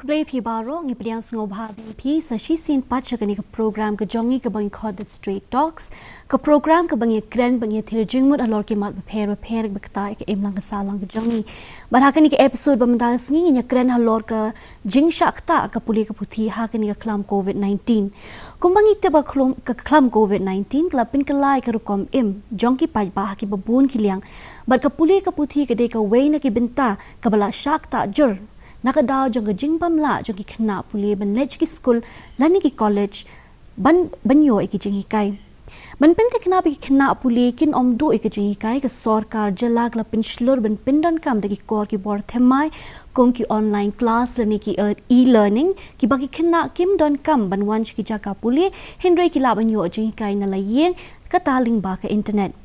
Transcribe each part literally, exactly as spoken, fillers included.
Khublei phi baroh, ngi pdiang sngewbha biang ïa phi sa shisien pat sha kane ka program ka jong ngi kaba ngi khot The Straight Talks. Ka program kaba ngi kren bad ngi ïathir jingmut halor ki mat bapher bapher ba ktah ïa ka imlang ka sahlang ka jong ngi. Bad ha kane ka episode ba mynta ka sngi ngin ïakren halor ka jingshah ktah ka pule ka puthi ha kane ka khlam covid nineteen. Kumba ngi tip ba khlum-, ka khlam covid nineteen ka la pynkylla ïa ka rukom im jong ki paidbah ha kiba bun ki liang. Bad ka pule ka puthi ka dei kawei na ki bynta kaba la shah ktah jur na ka daw jong ka jingbymlah jong ki khynnah pule ban leit sha ki skul lane ki college ban, ban ïoh ïa ki jinghikai. Ban pynthikna ba ki khynnah pule kin ym duh ïa ki jinghikai, ka sorkar jylla ka la pynshlur ban pyndonkam da ki kor ki bor thymmai kum ki online class lane ki, eh, e-learning, kiba ki khynnah kim donkam ban wan sha ki jaka pule, hynrei ki lah ban ïoh jinghikai na la ïing, kata lyngba ka internet.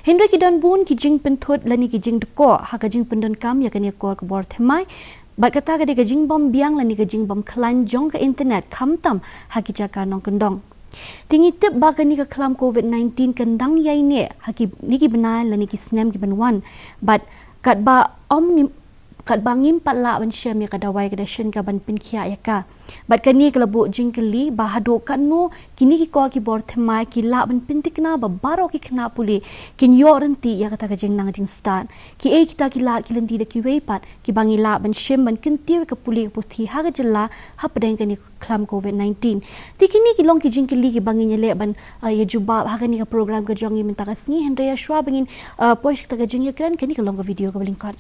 Hynrei ki don bun ki jingpynthut lane ki jingdkoh ha ka jingpyndonkam ïa kane ka kor ka bor thymmai. Bad kata ka dei ka jingbymbiang lane ka jingbymkhlaiñ jong ka internet khamtam ha ki jaka nongkyndong. Te ngi tip ba kane ka khlam covid nineteen kan dang ïaineh ha kine ki bnai lane ki snem ki ban wan. Bad katba ym ngim, katba ngim pat lah ban shem ïa ka dawai ka dashin ka ban pynkhiah ïa ka. Bad kane ka la buh jingkylli ba haduh katno kine ki kor ki bor thymmai ki lah ban pynthikna ba baroh ki khynnah pule kin ïoh ryntih ïa kata ka jingnang jingstad. Kiei kita ki lad ki lynti da kiwei pat kiba ngi lah ban shim ban kyntiew ïa ka pule ka puthi ha ka jylla hapdeng kane ka khlam covid nineteen. Te kine ki long ki jingkylli kiba ngin ïaleh ban, uh, ïa jubab ha kane ka program ka jong ngi mynta ka sngi, hynrei shuwa ba ngin, uh, poi sha kata ka jingïakren, kane ka long ka video kaba lyngkot.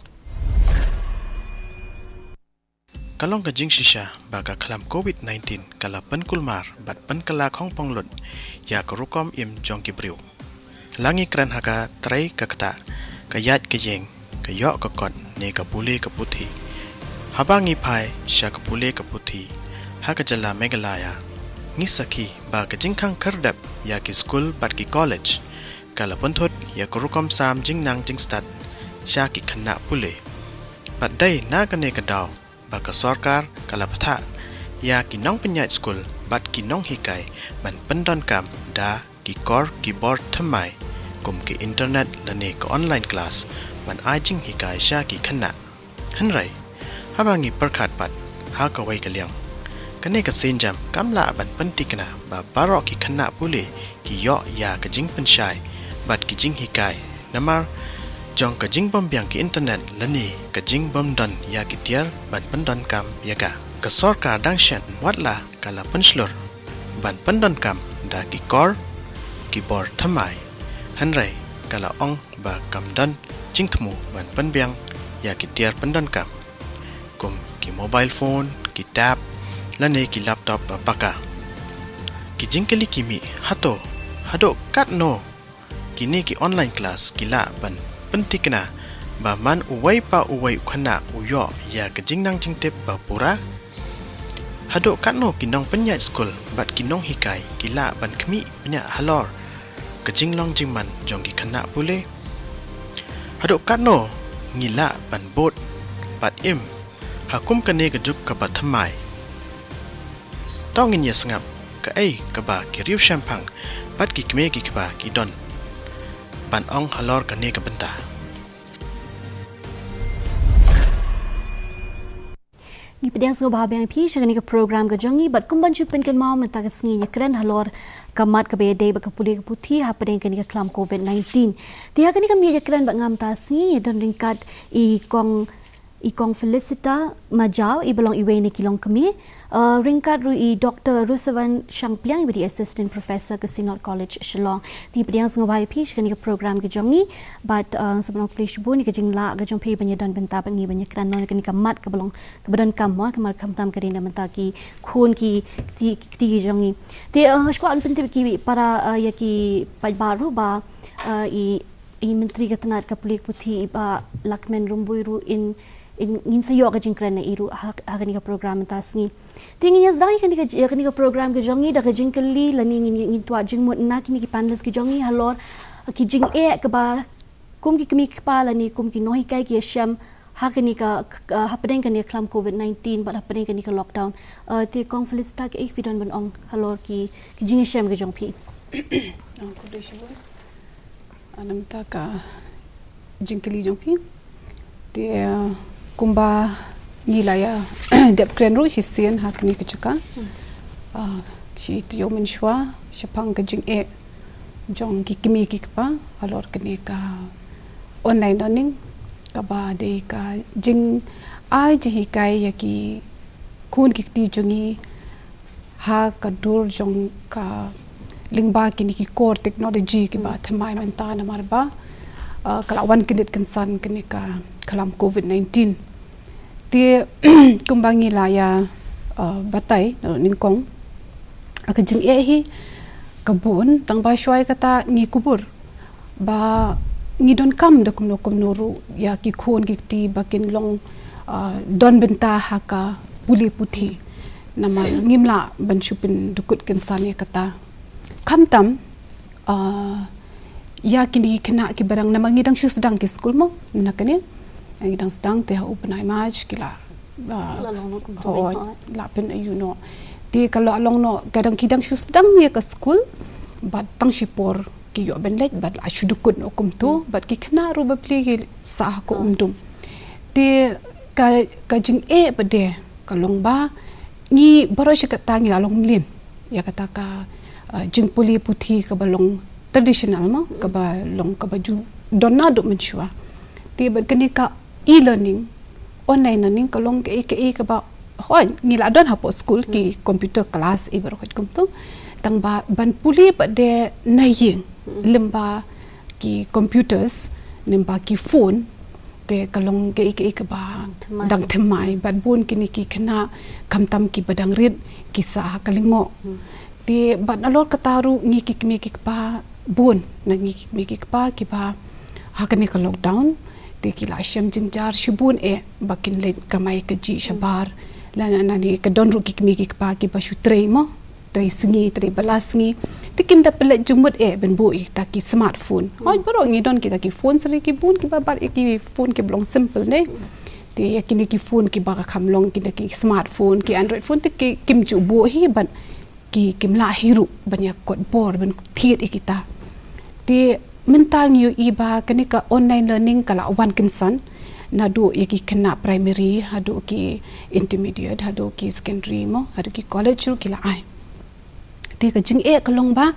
Ka long ka jingshisha ba ka khlam covid nineteen ka la pynkulmar bad pynkylla khongpong lut ïa ka rukom im jong ki briew. La ngi kren ha ka trei ka ktah, ka ïaid ka ïeng, ka ïoh ka kot ne ka pule ka puthi. Haba ngi phai sha ka pule ka puthi ha ka jylla Meghalaya, ngi sakhi ba ka jingkhang khyrdep ïa ki skul bad ki college ka la pynthut ïa ka rukom sam jingnang jingstad sha ki khynnah pule. Bad dei na kane ka daw ba ka sorkar ka la pynthah ïa ki nongpynïaid skul bad ki nonghikai ban pyndonkam da ki kor ki bor thymmai kum ki internet lane ka online class ban ai jinghikai sha ki khynnah. Hynrei haba ngi pyrkhat pat ha kawei ka liang, kane ka sienjam kam lah ban pynthikna ba baroh ki khynnah pule ki ïoh ïa ka jingpynshai bad ki jinghikai namar jong ka jingbymbiang ki internet lane ka jingbymdon ïa ki tiar ban pyndonkam ïa ka. Ka sorkar dang shen watla ka la pynshlur ban pyndonkam da ki kor ki bor thymmai, hynrei ka la ong ba kam don jingthmu ban pynbiang ïa ki tiar pyndonkam kum ki mobile phone, ki tab lane ki laptop ba paka. Ki jingkylli ki mih, hato haduh katno kine ki online class ki lah ban pynthikna ba man uwei pa uwei u khynnah u ïoh ïa ka jingnang jingtip ba pura? Haduh katno ki nongpynïaid skul bad ki nonghikai ki lah ban khmih bniah halor ka jinglong jingman jong ki khynnah pule? Haduh katno ngi lah ban bud bad im ha kum kane ka juk kaba thymmai? To ngin ïa sngap kaei kaba ki riewshemphang bad ki kmie ki kpa ki don ban ong halor kane ka bynta. Ngi pdiang sngewbha biang ïa phi sha kane ka program ka jong ngi, bad kumban shu pynkynmaw mynta ka sngi ngi ïakren halor ka mat kaba ïadei bad ka pule ka puthi hapdeng kane ka khlam covid nineteen. Te ha kane ka miet ïakren bad nga mynta ka sngi ngi don ryngkat i kong i Kong Felicita Majaw, iba long iwei na ki longkmie. Uh, ryngkat ruh i Doktor Rusavan Shangpliang, iba dei Assistant Professor ka Synod College Shillong. Te pdiang sngewbha ïa phi sha kane ka program ka jong ngi. Bad, uh, sa ban ong khublei shibun ïa ka jinglah ka jong phi ban ïadon bynta bad ngi ban ïakren noh ïa kane ka mat kaba long kaba donkam mo, ka mat khamtam ka dei na bynta ki khun ki kti, ki kti ki jong ngi. Te, uh, nga sngewbha ban pyntip ïa ki para, uh, ïa ki paidbah ruh ba, uh, i i Myntri ka tnat ka pule ka puthi i Bah Lahkmen Rymbui ruh in, in ngin sa ïoh ka jingkren na i ruh ha, ha kane ka program mynta ka sngi. Te ngin ïa sdang ïa kane ka, ïa kane ka program ka jong ngi da ka jingkylli lane ngin, ngin twad jingmut na kine ki panelist ki jong ngi halor ki jingeh kaba kum ki kmie ki kpa lane kum ki nonghikai ki ïashem ha kane ka, ka, hapdeng kane ka khlam covid nineteen bad hapdeng kane ka lockdown. Uh, te Kong Felicita, kaei phi don ban ong halor ki, ki jingïashem ka jong phi? Oh, khublei shibun. Ah, na bynta ka jingkylli jong phi. Te, ah, kumba Ngi la ïa dep kren ruh shisien ha kane ka jaka. Ah, shi taïew mynshuwa shaphang ka jingeh jong ki kmie ki kpa halor kane ka online learning, kaba dei ka jingai jinghikai ïa ki khun ki kti jong ngi ha ka dur jong ka lyngba kine ki core technology kiba thymmai mynta, namar ba, ah, ka la wan kyndit kynsan kane ka khlam covid nineteen. Te kumba ngi la ïa, ah, batai na nyngkong, ah, ka jingeh hi ka bun, tang ba shuwa ïa kata ngi kubur ba ngi donkam da kumno kumno ruh ïa ki khun ki kti ba kin long, ah, don bynta ha ka pule puthi. Namar ngim lah ban shu pyndukut kynsan ïa kata. Khamtam, ah, ïa kine ki khynnah kiba dang, namar ngi dang shu sdang ki skul mo, na kane. Ngi dang sdang te ha u bnai March ki la, ah, la long noh kumto, oh, la pyn-aïu noh. Te ka la long noh, ka dang, ki dang shu sdang ïa ka skul, bad tang shipor ki ïoh ban leit, bad la shu dukut noh kumto, bad ki khynnah ruh bapli ki sah ha ka umdum. Te ka, ka jingeh pat de ka long ba ngi baroh shi katta ngi la long mlien ïa kata ka, ah, jingpule puthi kaba long traditional mo, kaba long kaba ju don naduh mynshuwa. Te bad kane ka e-learning, online learning ka long kaei kaei kaba, hooid, ngi la don hapoh skul ki computer class, eh, baroh kumto. Tang ba ban pule pat de na ïing lem bad ki computers, lem bad ki phone, te ka long kaei kaei kaba dang thymmai. Bad bun kine ki khynnah khamtam kiba dang rit ki sah ha ka lyngngoh. Te bad nalor kata ruh ngi ki kmie ki kpa bun, na ngi ki kmie ki kpa kiba ha kane ka lockdown te ki la shem jynjar shibun eh ba kin leit kamai kajih shabar. Lane, lane ka don ruh ki kmie ki kpa kiba shu trei mo, trei sngi, trei bylla sngi. Te kim da pynleit jingmut eh ban buh ïa kita ki smartphone. Hooid, baroh ngi don kita ki phone, sri ki bun kiba bat ïa ki phone kiba long simple ne. Te ïa kine ki phone kiba ka kham long, kine ki smartphone, ki Android phone, te ki kim ju buh hi, bad ki kim lah hi ruh ban ïa kot bor ban thied ïa kita. Te mynta ngi ïohi ba kane ka online learning ka la wan kynsan naduh ïa ki khynnah primary haduh ki intermediate haduh ki secondary mo, haduh ki college ruh ki la ai. Te ka jingeh ka long ba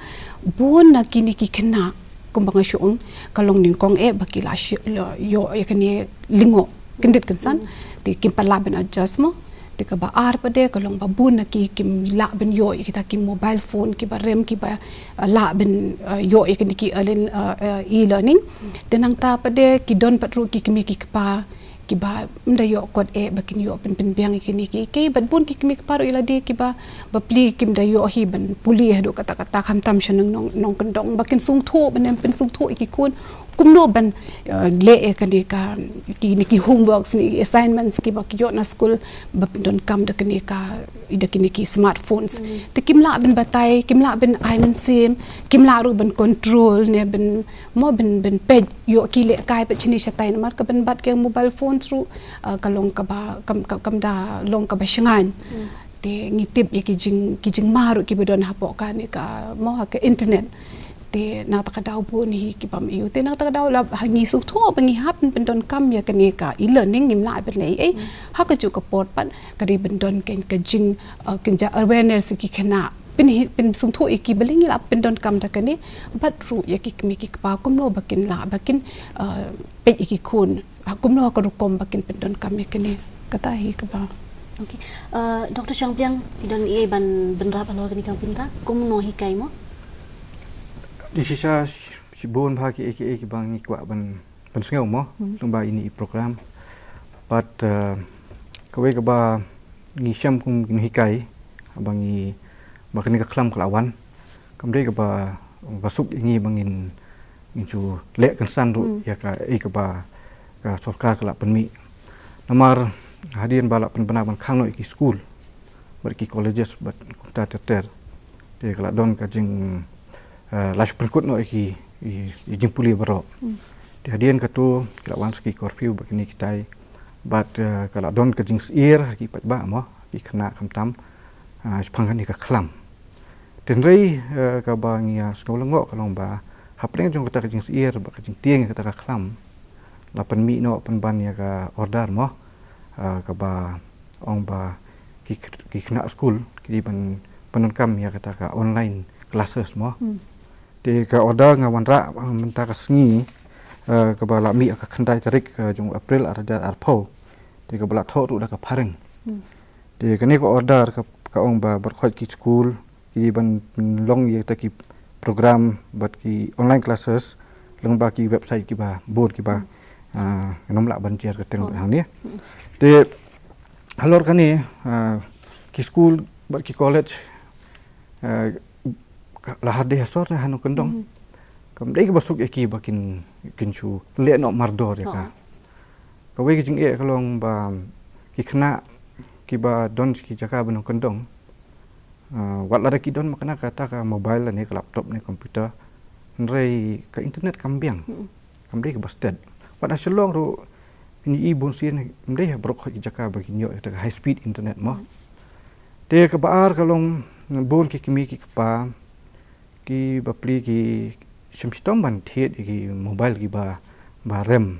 bun na kine ki khynnah, kumba nga shu ong, ka long nyngkong eh ba ki la shi-, la ïoh ïa kane lyngngoh kyndit kynsan. Te kim pat lah ban adjust mo. Te kaba ar pat de ka long ba bun na ki kim lah ban ïoh ïa kita ki mobile phone kiba rem, kiba, uh, lah ban, uh, ïoh ïa kine ki early, uh, uh, e-learning. Te nangta pat de ki don pat ruh ki kmie ki kpa kiba ym da ïoh kot eh ba kin ïoh pyn-, pynbiang ïa kine ki, ki, bad bun ki kmie ki kpa ruh ïa lade kiba bapli kim da ïoh hi ban pule haduh katta katta, khamtam sha nong, nong, nongkyndong, ba kin sngewthuh, ban ym pynsngewthuh ïa ki khun kumno ban, eh, leh ïa kane ka, kine ki homeworks ne assignments kiba ki ïoh na skul, ba pyndonkam da kane ka, da kine ki smartphones. Te kim lah ban batai, kim lah ban ai mynsiem, kim lah ruh ban control ne ban mo, ban, ban peit ïoh ki lehkai pat shane shatai, namar ka ban bat ki mobile phones ruh, ah, ka long kaba, kam, kam, kam da long kaba shngaiñ. Te ngi tip ïa ki jing, ki jingma ruh kiba don hapoh kane ka mo, ha ka internet. Te na kata ka daw bun hi ki bym ïoh. Te na kata ka daw la ha ngi sngewthuh ba ngi hap ban pyndonkam ïa kane ka e-learning, ngim lah ban leh ei. Ha kajuh ka por pat ka dei ban don ka, ka jing, ah, ka jing awareness ki khynnah. Pyn hi, pynsngewthuh ïa ki ba leh ngi lah pyndonkam da kane, bad ruh ïa ki kmie ki kpa kumno ba kin lah, ba kin, ah, peit ïa ki khun, ah, kumno ka rukom ba kin pyndonkam ïa kane. Kata hi kaba. Okay. Ah, Doctor Shangpliang, phi don ei ban, ban bynrap halor kane ka bynta, kumno hikai mo? Jingshisha shibun bha kiei kiei kiba ngi kwah ban pynsngew mo, lyngba ine i program. Bad, eh, kawei kaba ngi shem kum ki nonghikai, ba ngi, ba kane ka khlam ka la wan, kam dei kaba, ba suk ïa ngi ba ngin, ngin shu leh kynsan ruh ïa kaei kaba ka sorkar ka la pynmih. Namar hadien ba la pynbna ban khang noh ïa ki skul bad ki colleges bad kumta ter ter, te ka la don ka jing, eh, la shu pynkut noh ïa ki, i, i jingpule baroh. Te hadien kato ki la wan sa ki curfew bad kine kitai, bad, eh, ka la don ka jingsyier ha ki paidbah mo, ki khynnah khamtam, eh, shaphang kane ka khlam. Te hynrei, eh, kaba ngi ïa sngew lyngngoh ka long ba hapdeng jong kata ka jingsyier bad ka jingtieng ïa kata ka khlam, la pynmih noh pynban ïa ka order mo, ah, kaba ong ba ki, ki khynnah skul ki dei ban pyndonkam ïa kata ka online classes mo. Te ka order nga wanrah, ah, mynta ka sngi, ah, kaba la mih ka khyndai tarik, ah, jong April ar hajar arphew. Te kaba la thoh ruh da ka phareng. Te kane ka order ka, ka ong ba baroh khoit ki skul ki dei ban long ïa kita ki program bad ki online classes lyngba ki website kiba bun kiba, ah, ngam lah ban jer kyrteng hangne. Te halor kane, ah, ki skul bad ki college, ah, ka, la ha dei ha sor ne ha nongkyndong. Kam dei kaba suk ïa ki ba kin, kin shu leh noh mardor ïa ka. Kawei ka jingeh ka long ba ki khynnah kiba don ki jaka ba nongkyndong, ah, wat lada ki don ma kane kata ka mobile ne ka laptop ne computer, hynrei ka internet kam biang. Kam dei kaba stet. Wat ha Shillong ruh phin ïohi bun sien, kam dei ha baroh khoit ki jaka ba kin ïoh ïa ka high speed internet mo. Te kaba ar ka long bun ki kmie ki kpa, ki bapli ki shim shitom ban thied ïa ki mobile kiba, ba rem.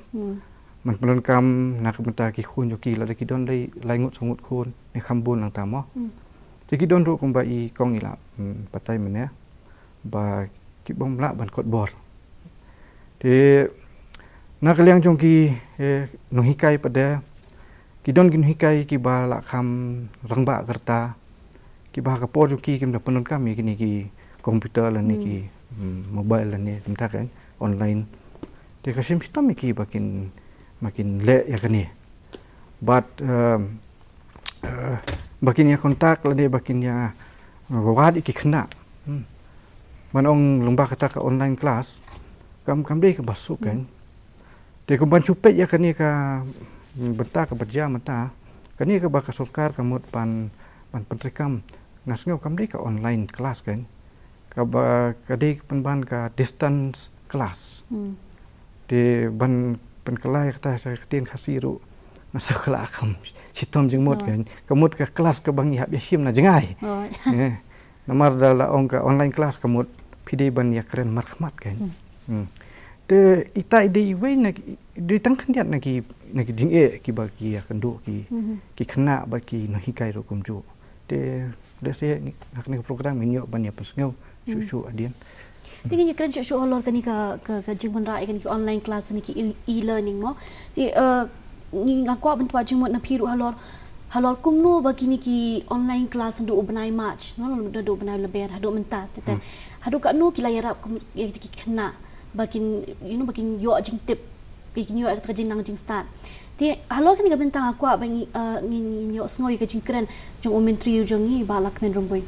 Ban pyndonkam na ka bynta ki khun jong ki, lada ki don dei lai ngut saw ngut khun ne kham bun nangta mo. Te ki don ruh kumba i kong i la, mm, batai mynne ba ki bym lah ban kot bor. Te na ka liang jong ki, eh, nonghikai pat de, ki don ki nonghikai kiba la kham rangbah ka rta, kiba ha ka por jong ki kim da pyndonkam ïa kine ki computer lane ki, mm, mobile lane kumta kan online. Te ka shim shitom ïa ki ba kin, ba kin leh ïa kane. Bad, um, eh, ba kin ïa contact lane ba kin ïa, eh, wad ïa ki khynnah. Hmm. Ban ong lyngba kata ka online class kam, kam dei kaba suk kan. Te kumban shu peit ïa kane ka, mm, bynta kaba jia mynta, kane kaba ka sorkar ka mut ban, ban pyntreikam, nga sngew kam dei ka online class kan. Kaba ka dei pynban ka distance class. Te ban pynkylla ïa kata sha ka ktien Khasi ruh nga sngew ka la kham shitom jingmut kan. Ka mut ka class kaba ngi hap ïashim na jngai. Eh. Namar da la ong ka online class ka mut phi dei ban ïakren markhmat kan. Hmm. Te ita i dei iwei na ki, dei tang khyndiat na ki, na ki jingeh kiba ki ïakynduh ki, ki khynnah bad ki nonghikai ruh kumjuh. Te lehse ha kane ka program ngin ïoh ban ïa pynsngew shuh shuh hadien. Te ngin ïakren shuh shuh halor kane ka, ka, ka jingwanrah ïa kane ki online class ne ki e-, e-learning mo. Te, eh, ngi, nga kwah ban twad jingmut na phi ruh halor, halor kumno ba kine ki online class naduh u bnai March, no, naduh u bnai Lber haduh mynta, te, te. Haduh katno ki la ïarap kum, ïa ki khynnah ba kin, you know, ba kin ïoh jingtip, ba kin ïoh ka jingnang jingstad. Te halor kane ka bynta nga kwah ba ngi, eh, ngin, ngin ïoh sngew ïa ka jingkren jong u Myntri jong ngi Bah Lahkmen Rymbui.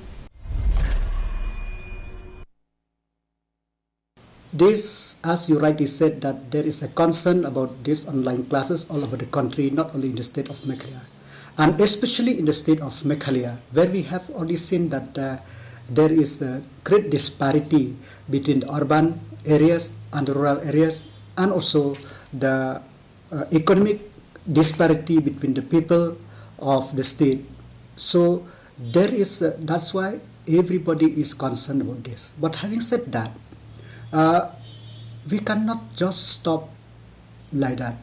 This, as you rightly said, that there is a concern about these online classes all over the country, not only in the state of Meghalaya, and especially in the state of Meghalaya, where we have already seen that, uh, there is a great disparity between the urban areas and the rural areas, and also the uh, economic disparity between the people of the state. So there is, uh, that's why everybody is concerned about this. But having said that, uh, we cannot just stop like that.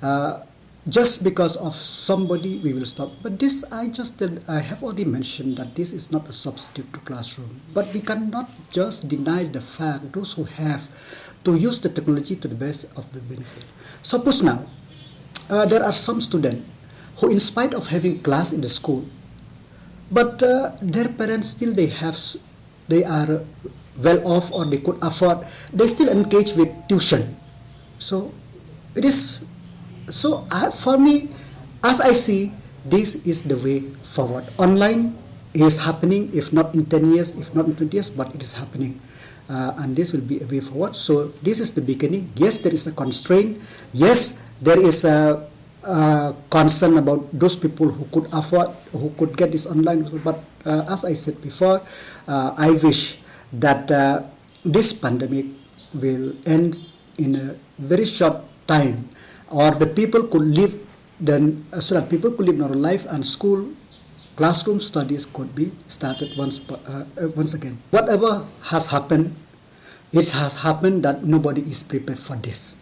Uh, just because of somebody, we will stop. But this, I just tell, I have already mentioned that this is not a substitute to classroom. But we cannot just deny the fact those who have to use the technology to the best of the benefit. Suppose now, uh, there are some students who, in spite of having class in the school, but, uh, their parents still they have s-, they are well off or they could afford, they still engage with tuition. So it is, so I, for me, as I see, this is the way forward. Online is happening, if not in ten years, if not in twenty years, but it is happening. Uh, and this will be a way forward. So this is the beginning. Yes, there is a constraint. Yes, there is a, uh, concern about those people who could afford, who could get this online. But, uh, as I said before, uh, I wish that, uh, this pandemic will end in a very short time, or the people could live then, uh, so that people could live normal life and school classroom studies could be started once, uh, uh, once again. Whatever has happened, it has happened that nobody is prepared for this.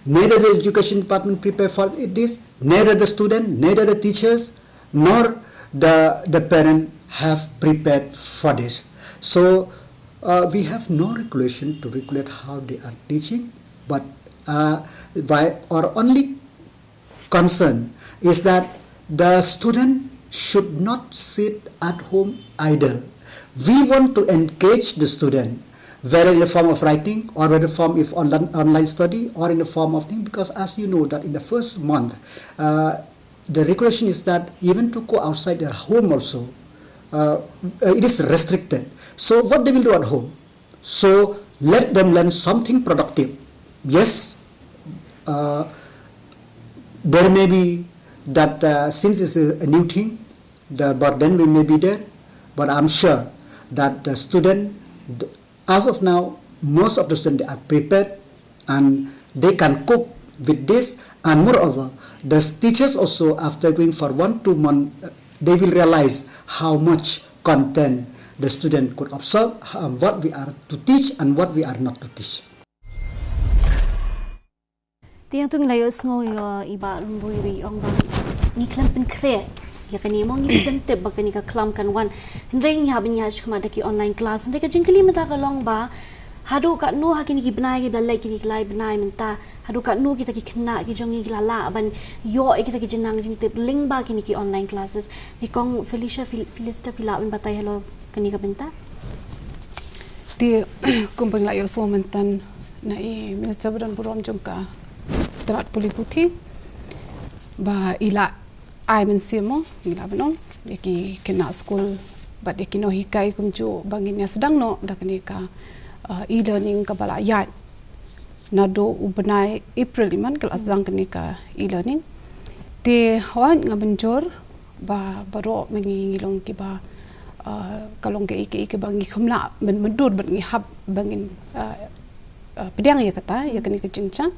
Neither the education department prepare for this, neither the student, neither the teachers, nor the, the parent have prepared for this. So uh, we have no regulation to regulate how they are teaching, but uh, by our only concern is that the student should not sit at home idle. We want to engage the student, whether in the form of writing or whether form of online, online study or in the form of thing, because as you know that in the first month, uh, the regulation is that even to go outside their home also, uh, uh, it is restricted. So what they will do at home? So let them learn something productive. Yes, uh, there may be that uh, since it's a, a new thing, the burden will may be there, but I'm sure that the student, th- as of now, most of the students are prepared and they can cope with this. And moreover, the teachers also, after going for one, two months, uh, they will realize how much content the student could absorb, uh, what we are to teach and what we are not to teach. Te ïa tu ngi la ïohsngew ïa i Bah Rymbui ba i ong ba ngi khlem pynkhreh ïa kane, mo, ngi khlem tip ba kane ka khlam kan wan. Hynrei ngi hap ban ïaid shakhmat da ki online class. Hynrei ka jingkylli mynta ka long ba haduh katno ha kine ki bnai kiba la leit, kine ki lai bnai mynta, haduh katno kita ki khynnah ki jong ngi ki la lah ban ïoh ïa kita ki jingnang jingtip lyngba kine ki online classes? Te Kong Felicia, Fel- Felista, phi lah ban batai halor kane ka bynta? Te kumba ngi la ïohsngew mynta na i Minister ba don burom jong ka tnat pule puthi ba i la ai mynsiem, mo, ngi la ban ong ïa ki khynnah skul bad ïa ki nonghikai kumjuh ba ngin ïa sdang noh da kane ka uh, e-learning kaba la ïaid naduh u bnai April, iman ka la sdang kane ka e-learning. Te hooid, nga mynjur ba baroh ma ngi ngi long kiba uh, ka long kaei kaei kaba ngi kham lah ban myndur bad ngi hap ba ngin uh, uh, pdiang ïa kata, ïa kane ka jingjia.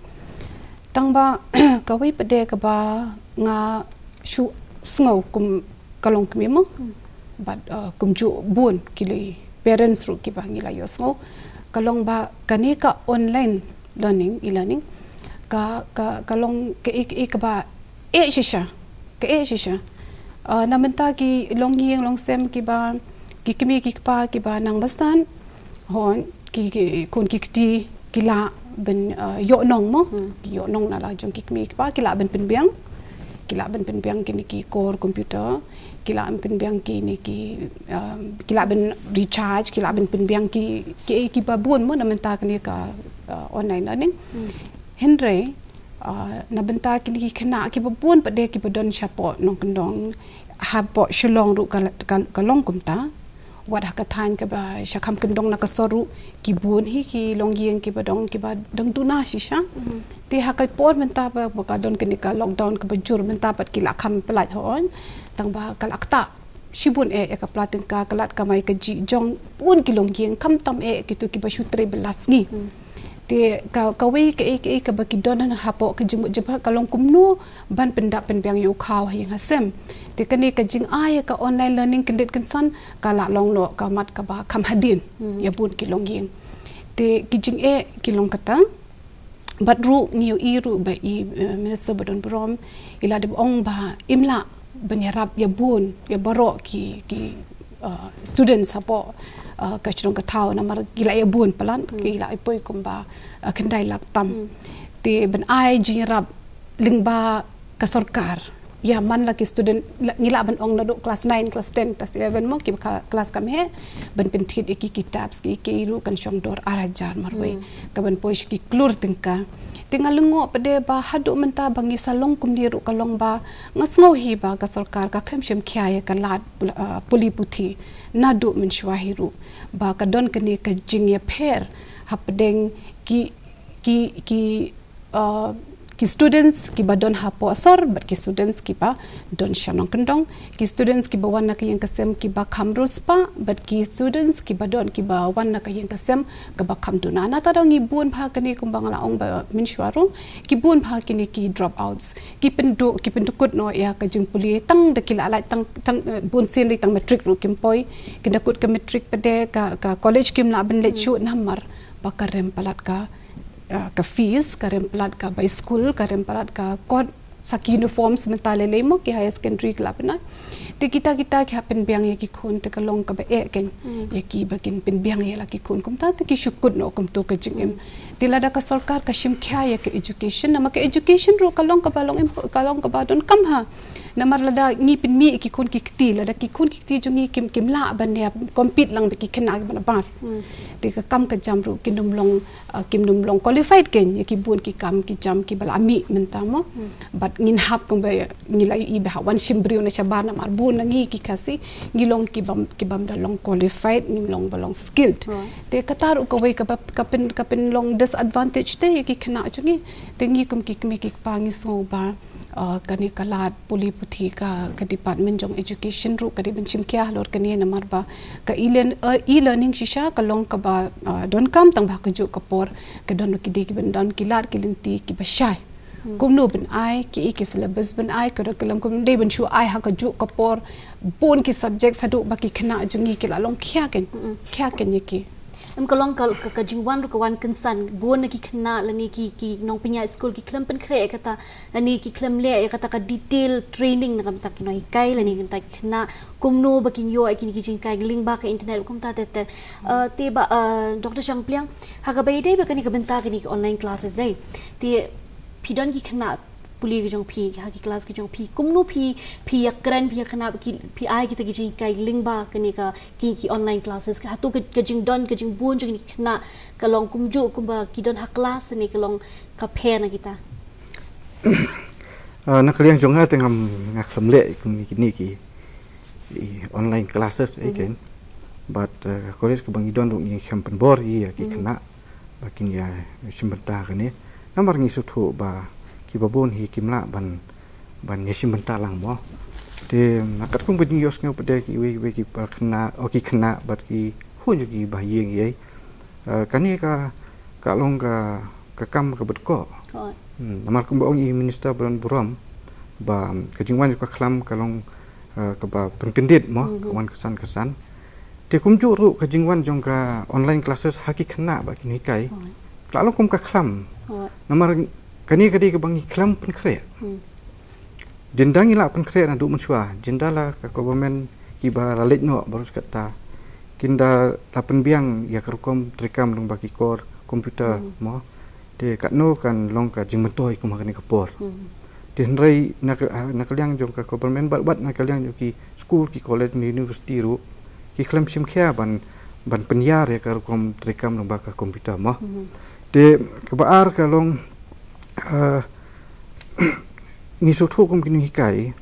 Tang ba kawei pat de kaba nga shu sngew kum ka long kmie, mo, bad uh, kumjuh bun ki parents ruh kiba ngi la ïohsngew, ka long ba kane ka online learning, e-learning, ka ka ka long kaei kaei kaba eh shisha, ka eh shisha. Uh, na mynta ki longïing longsem kiba, ki kmie ki kpa kiba nang bastad, hooid, ki, ki khun ki kti ki lah ban uh, ïoh nong, mo, ki ïoh nong na la jong ki kmie ki kpa, ki lah ban pynbiang, ki lah ban pynbiang kine ki core computer, ki lah ban pynbiang kine ki um, ki lah ban recharge, ki lah ban pynbiang ki ki kiba bun, mo, na mynta kane ka uh, online learning. Hynrei uh, na bynta kine ki khynnah kiba bun pat de kiba don shapoh nongkyndong, hapoh Shillong ruh ka, ka, ka long kumta. Wat ha ka thaiñ kaba sha kham kyndong na ka sor ruh ki bun hi ki longïing kiba dang, kiba dang duna shisha. Te ha ka por mynta ba, ba ka don kane ka lockdown kaba jur mynta pat ki la kham pyllait, hooid. Tang ba ka la ktah shibun eh ïa ka pla tyngka, ka lad kamai kajih jong bun ki longïing, khamtam eh kito kiba shu trei bylla sngi. Te ka, kawei kaei kaei kaba ki don hapoh ka jingmut jingpyrkhat ka long kumno ban pyndap pynbiang ïa u khaw ha ïing ha sem. Te kane ka jingai ïa ka online learning kyndit kynsan ka la long noh ka mat kaba kham hadien ïa bun ki longïing. Te ki jingeh ki long kata. Bad ruh ngi ïohi ruh ba i uh, Minister ba don burom i la dep ong ba im lah ban ïarap ïa bun, ïa baroh ki, ki uh, students hapoh uh, ka shnong ka thaw, namar ki la ïa bun palat, ki la ïa poi kumba uh, khyndai lak tam. Te ban ai jingïarap lyngba ka sorkar, ïa man la ki student, ngi lah ban ong naduh class nine, class ten, class eleven, mo, ki ka class kam heh, ban pynthied ïa ki kitab, ki, ki ruh kan shong dor ar hajar marwei, ka ban poi sha ki klur tyngka. Te nga lyngngoh pat de ba haduh mynta ba ngi sa long kumne ruh ka long ba nga sngew hi ba ka sorkar ka khlem shim khia ïa ka lad uh, pule puthi naduh mynshuwa hi ruh, ba ka don kane ka jingïapher hapdeng ki, ki, ki uh, ki students kiba don hapoh sor bad ki students kiba don sha nongkyndong, ki students kiba wan na ka ïing ka sem kiba kham riewspah bad ki students kiba don, kiba wan na ka ïing ka sem kaba kham duna. Nata dang ngi bun bha kane kumba nga la ong ba mynshuwa ruh, ki bun bha kine ki dropouts, ki pynduh, ki pyndukut noh ïa ka jingpule tang da ki la lait tang, tang uh, bun sien dei tang matric ruh kim poi, ki dukut ka matric pat de, ka, ka college kim lah ban leit shuh namar ba ka rem palat ka uh, ka fees, ka rem palat ka bai school, ka rem palat ka kot, sa ki uniforms mynta lei lei mo, ki higher secondary ki la pynai. Te kita kita ki hap pynbiang ïa ki khun te ka long kaba eh kein. Ïa ki ba kin pynbiang ïa la ki khun kumta te ki shu kut noh kumto ka jingim. Te lada ka sorkar ka shim khia ïa ka education, namar ka education ruh ka long kaba long im-, ka long kaba donkam ha. Namar lada ngi pynmih ïa ki khun ki kti, lada ki khun ki kti jong ngi kim, kim lah ban ïa compete lang bad ki khynnah kiba nabar. Te ka kam ka jam ruh kin ym long, uh, kim nym long qualified kein ïa ki bun ki kam ki jam kiba la mih mynta mo. Bad ngin hap kumba ngi la ïohi ba ha wan shim briew na shabar namar bun na ngi ki Khasi ngi long kibym, kibym da long qualified, ngim long ba long skilled. Te kata ruh kawei kaba ka pyn, ka pynlong disadvantage te ïa ki khynnah jong ngi. Te ngi kum ki kmie ki kpa ngi sngew ba, uh, kane ka lad pule puthi ka, ka department jong education ruh ka dei ban shim khia halor kane namar ba ka e-learn-, uh, e-learning shisha ka long kaba, uh, donkam tang ba ha kajuh ka por ka don ki dei kiban don ki lad ki lynti kiba shai. Kumno ban ai, ki, ki syllabus ban ai, ka don ka long kum dei ban shu ai ha kajuh ka por bun ki subject haduh ba ki khynnah jong ngi ki la long khia kein. Khia kein ïa ki. Em ka long ka, ka, ka jingwan ruh ka wan kynsan bun na ki khynnah lane ki, ki nongpynïaid skul ki khlem pynkhreh ïa kata, lane ki khlem leh ïa kata ka detail training na ka bynta ki nonghikai lane ka bynta ki khynnah kumno ba kin ïoh ïa kine ki jinghikai lyngba ka internet kumta ter ter. Uh, te ba, uh, Doctor Shangpliang, ha kaba ïadei bad kane ka bynta kine ki online classes dei. Te phi don ki khynnah pule ki jong phi ha ki class ki jong phi, kumno phi, phi ïakren, phi ïakren ba ki, phi ai kita ki jinghikai lyngba kane ka ki, ki online classes, ka hato ka, ka jingdon ka jingbun jong kine ki khynnah ka long kumjuh kumba ki don ha class ne ka long ka pher na kita? Ah, na ka liang jong nga te ngam, nga khlem leh kum kine ki, ki online classes eh kein. But, ah, ka college kaba ngi don ruh ngi khlem pynbor ïa ki khynnah ba kin ïa shim bynta kane. Namar ngi sngewthuh ba kiba bun hi kim lah ban, ban ïa shim bynta lang mo. Te, ah, katkum ka jingïohsngew pat de kiwei kiwei ki para khynnah, oh, ki khynnah bad ki hun jong ki ba ïing ei. Ah, kane ka, ka long ka, ka kam kaba dkoh. Hmm, namar kumba ong i Minister ba don burom ba ka jingwan jong ka khlam ka long, ah, kaba pynkyndit mo, ka wan kyrsan kyrsan. Te kumjuh ruh ka jingwan jong ka online classes ha ki khynnah ba kin hikai. Ka la long kum ka khlam. Namar kane ka dei kaba ngi khlem pynkhreh. Jynda ngi la pynkhreh naduh mynshuwa, jynda la ka government kiba la leit noh baroh kata, kin da la pynbiang ïa ka rukom treikam lyngba ki kor computer mo. Te katno kan long ka jingmyntoi kum ha kane ka por. Te hynrei na ka, na ka liang jong ka government bad, bad na ka liang jong ki skul, ki college, university ruh ki khlem shim khia ban, ban pynïar ïa ka rukom treikam lyngba ka computer mo. Te kaba ar ka long, ah, ngi sngewthuh kum ki nonghikai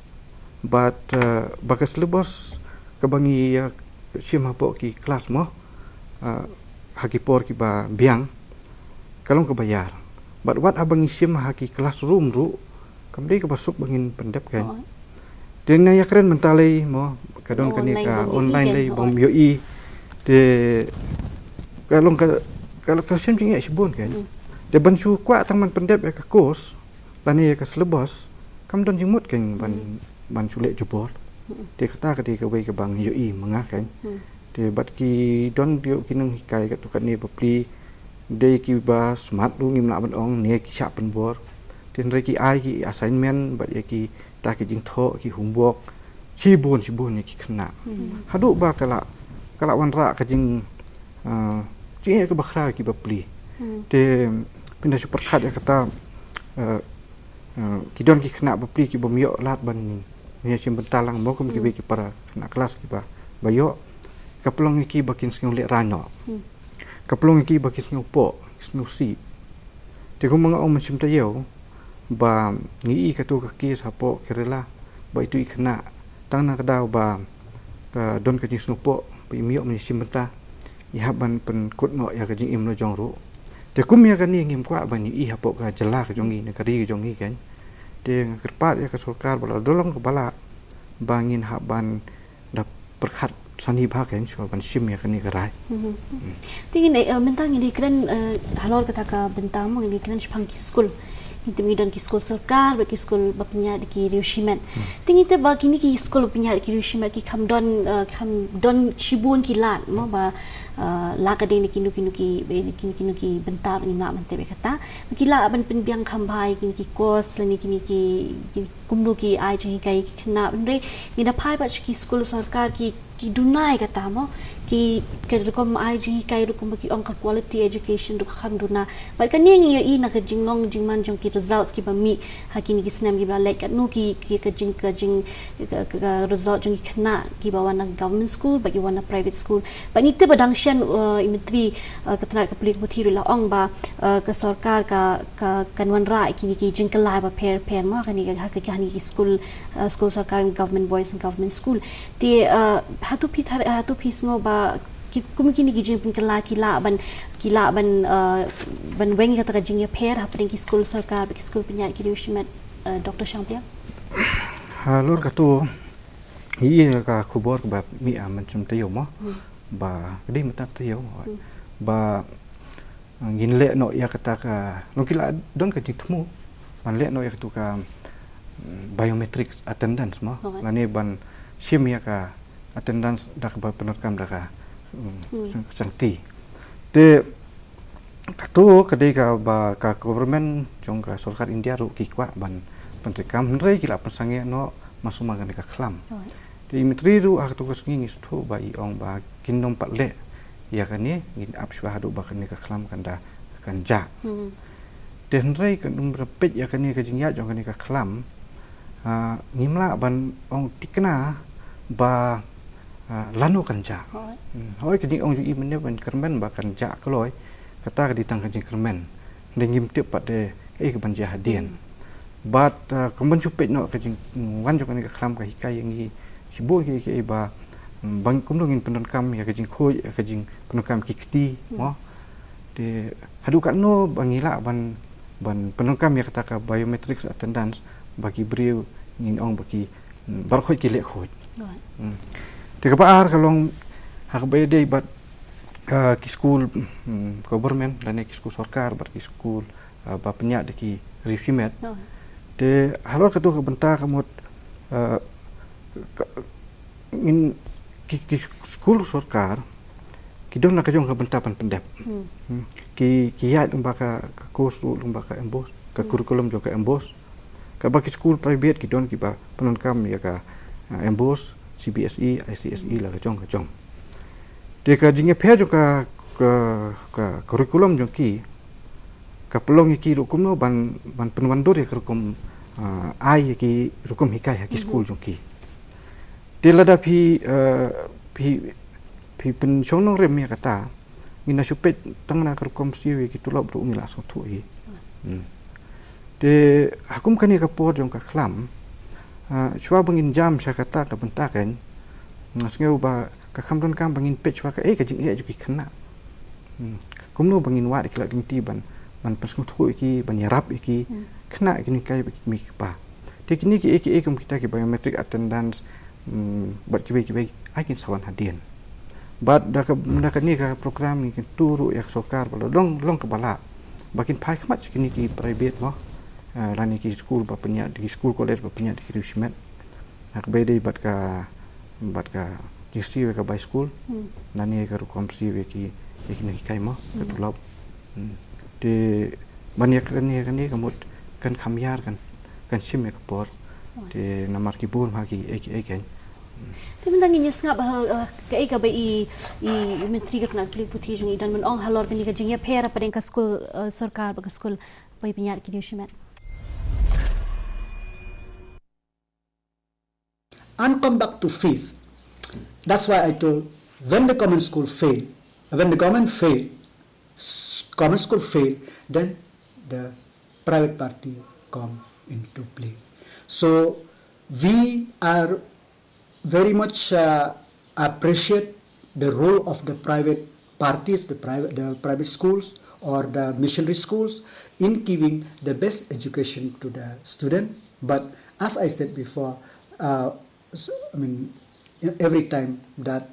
bad, ah, ba ka syllabus kaba ngi, ah, shim hapoh ki class mo, ah, ha ki por kiba biang ka long kaba ïar. Bad wat haba ngi shim ha ki classroom ruh kam dei kaba suk ba ngin pyndep kein. Te nga ïakren mynta lei mo, ka don kane ka online lei bym ïohi. Te ka long ka, ka long ka shem jingeh shibun kein. Te ban shu kwah tang ban pyndep ïa ka course lane ïa ka syllabus kam don jingmut kein ban, ban shu leh jubor. Te kata ka dei kawei kaba ngi ïohi ma nga kein. Te bad ki don ki nonghikai katto katne bapli, dei kiba smat ruh ngim lah ban ong ne ki shah pynbor. Te hynrei ki ai ki assignment bad ïa kita ki jingthoh, ki homework shibun shibun ïa ki khynnah. Haduh ba ka la, ka la wanrah ka jing, ah, jingeh kaba khraw ïa ki bapli. Te pynda shu pyrkhat ïa kata, ah, ah, ki don ki khynnah bapli ki bym ïoh lad ban ïa shim bynta lang mo kum kiwei ki para khynnah klas kiba, ba ïoh. Ka pynlong ïa ki ba kin sngew lehraiñ noh. Ka pynlong ïa ki ba ki sngewpoh, ki sngewsih. Te kumba nga ong mynshem taïew ba ngi i kato ka case hapoh Kerala ba itu i khynnah tang na ka daw ba ka don ka jingsngewpoh ba im ïoh ban ïashim bynta, i hap ban pynkut noh ïa ka jingim la jong ruh. Te kum ïa kane ngim kwah ban i hapoh ka jylla ka jong ngi ne ka ri ka jong ngi kein. Te nga kyrpad ïa ka sorkar ba la don long kaba lah ba ngin hap ban da pyrkhat sani bha kein shuwa ban shim ïa kane ka rai. Te ngin, eh, mynta ngin ïakren, eh, halor kata ka bynta mo ngin ïakren shaphang ki skul. Te ngi don ki skul sorkar bad ki skul ba pynïaid da ki riew shimet. Te ngi tip ba kine ki skul ba pynïaid da ki riew shimet ki kham don, eh, kham don shibun ki lad mo ba, eh, la ka dei na kino kino ki, eh, kino kino ki bynta, ngim lah ban tip ïa kata. Ba ki lah ban pynbiang kham bha ïa kine ki course lane kine ki, ki kumno ki ai jinghikai ïa ki khynnah, hynrei ngi da phai pat sha ki skul sorkar ki, ki duna ïa kata mo, ki, ka rukom ai jinghikai rukom ba ki ong ka quality education ruh ka kham duna. Bad kane ngi ïohi na ka jinglong jingman jong ki results kiba mih ha kine ki snem kiba la leit, katno ki, ki, ka jing, ka jing, ka, ka, ka result jong ki khynnah kiba wan na government school bad ki wan na private school. Bad ngi tip ba dang shen, eh, i Myntri, eh, ka tnat ka pule ka puthi ruh la ong ba, eh, ka sorkar ka, ka, kan wanrah ïa kine ki jingkylla ba pher pher mo ha kane ka, ha ka, ha kine ki skul, eh, skul sorkar, government boys and government school. Te, eh, hato phi thar, hato phi sngew ba ki, kum kine ki jingpynkylla ki lah ban, ki lah ban, eh, ban weng ïa kata ka jingïapher hapdeng ki skul sorkar bad ki skul pynïaid ki riew shimet, eh, Doctor Shangpliang? Halor kato, ïa ka khubor kaba mih ha Mynsiem Taïew mo. Hmm. Ba ka dei mynta ka taïew mo. Hmm. Ba ngin leh noh ïa kata ka, long ki la don ka jingthmu ban leh noh ïa katu ka, mm, biometric attendance mo. Alright. Lane ban shim ïa ka attendance da kaba pyndonkam da ka, mm, Hmm. shang-, shangti. Te kato ka dei kaba ka government jong ka sorkar India ruh ki kwah ban pyntreikam, hynrei ki la pynsangeh noh, mynta shu ma kane ka khlam. Alright. Te i Myntri ruh ha kato ka sngi ngi sngewthuh ba i ong ba kin nym pat leh ïa kane, ngin ap shuwa haduh ba kane ka khlam kan da, kan jah. Hmm. Te hynrei kan nym peit ïa kane ka jingïaid jong kane ka khlam, ah, ngim lah ban ong thikna ba, ah, lano kan jah. Hooid. Hmm, hooid, ka jingong jong i mynne ban kyrmen ba kan jah kloi, kata ka dei tang ka jingkyrmen. Hynrei ngim tip pat de kaei kaban jia hadien. Hmm. Bad, uh, kumban shu peit noh ka jingwan jong kane ka khlam ka hikai ïa ngi shibun kiei kiei ba, mm, ba kumno ngin pyndonkam ïa ka jingkhuid, ïa ka jingpyndonkam ki kti, Hmm. mo. Te haduh katno ba ngi lah ban, ban pyndonkam ïa kata ka biometric attendance ba ki briew ngin ong ba ki, mm, baroh khoit ki leh khuid. Right. Hmm. Te kaba ar ka long ha kaba ïadei bad, uh, ki skul, mm, government lane ki skul sorkar bad ki skul, uh, ba pynïaid da ki riew shimet. Oh. Te halor kato ka bynta ka mut, uh, ka, ngin, ki, ki skul sorkar ki don la ka jong ka bynta ban pyndep. Hmm. Hmm. Ki, ki ïaid lyngba ka, ka course ruh lyngba ka MBOSE, ka Hmm. curriculum jong ka MBOSE. Kaba ki skul private ki don kiba pyndonkam ïa ka, uh, MBOSE, CBSE, ICSE Hmm. la ka jong ka jong. Te ka jingïapher jong ka, ka, ka curriculum jong ki, ka pynlong ïa ki ruh kumno ban, ban pynwandur ïa ka rukom, ah, ai ïa ki rukom hikai ha ki Mhm. skul jong ki. Te lada phi, eh, phi, phi pynshong nongrim ïa kata, ngin da shu peit tang na ka rukom siew ïa ki tulop ruh ngi la sngewthuh hi. Hmm. Te ha kum kane ka por jong ka khlam, ah, shuwa ba ngin jam sha kata ka bynta kan, nga sngew ba ka kham donkam ba ngin peit shuwa kaei ka jingeh jong ki khynnah. Hmm. Kumno ba ngin wad ïa ki lad lynti ban, ban pynsngewthuh ïa ki, ban ïarap ïa ki, Hmm. khynnah ïa ki nonghikai bad ki kmie ki kpa. Te kine kiei kiei kum kita ki biometric attendance, hmm, bad kiwei kiwei, ai kin sa wan hadien. Bad da ka, da kane ka program ngi kyntu ruh ïa ka sorkar ba la long, long kaba lah ba kin phai khmat sha kine ki private mo, eh, lane ki skul ba pynïaid, ki skul college ba pynïaid da ki riew shimet. Ha kaba ïadei bad ka, bad ka jingsiew ïa ka bai skul, Hmm. lane ka rukom siew ïa ki, ïa ki nonghikai mo, ka Hmm. tulop. Hmm. Te ban ïa kane, ïa kane ka mut kan kham ïar, kan, kan shim ïa ka por. Oh. Te namar ki bun ha kiei kiei kan. Hmm. Te mynta ngin ïa sngap, uh, uh, kaei kaba i, i Myntri ka tnat pule puthi jong ngi i don ban ong halor kane ka jingïapher hapdeng ka skul, uh, sorkar bad ka skul ba pynïaid da ki riew shimet. And come back to fees. That's why I told, when the government school fail, when the government fail, s-, government school fail, then the private party come into play. So we are very much, uh, appreciate the role of the private parties, the private, the private schools or the missionary schools in giving the best education to the student. But as I said before, uh, s-, I mean, e-, every time that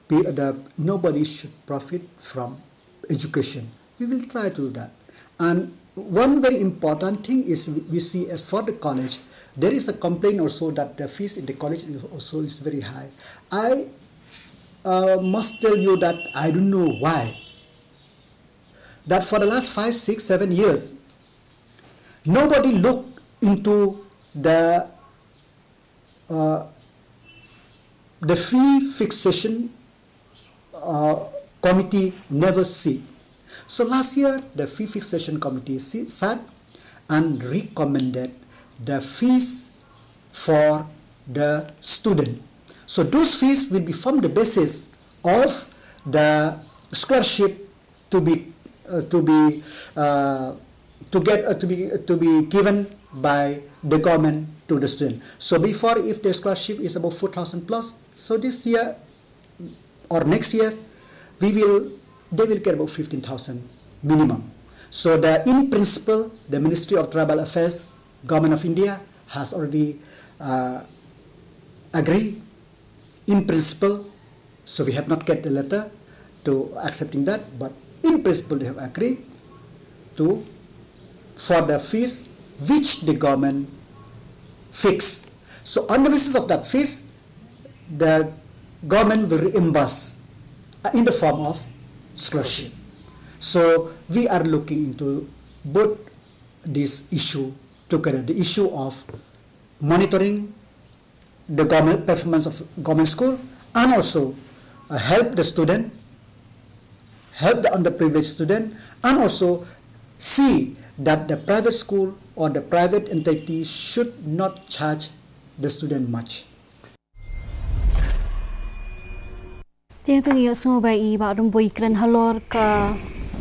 pe-, the, nobody should profit from education. We will try to do that. And One very important thing is we we see as for the college, there is a complaint also that the fees in the college is also is very high. I uh, must tell you that I don't know why. That for the last five, six, seven years, nobody looked into the uh, the fee fixation uh, committee never see. So last year, the fee fixation committee si- sat and recommended the fees for the student. So those fees will be form the basis of the scholarship to be uh, to be uh, to get uh, to be to be given by the government to the student. So before, if the scholarship is about four thousand plus, so this year or next year, we will they will get about fifteen thousand minimum. So the in principle, the Ministry of Tribal Affairs, Government of India has already uh, agreed in principle. So we have not get the letter to accepting that, but in principle they have agreed to for the fees which the government fix. So on the basis of that fees, the government will reimburse uh, in the form of scholarship. So we are looking into both this issue together, the issue of monitoring the government performance of government school and also uh, help the student, help the underprivileged student, and also see that the private school or the private entity should not charge the student much. Te tu ngi sngew ba i ba dum boi kren halor ka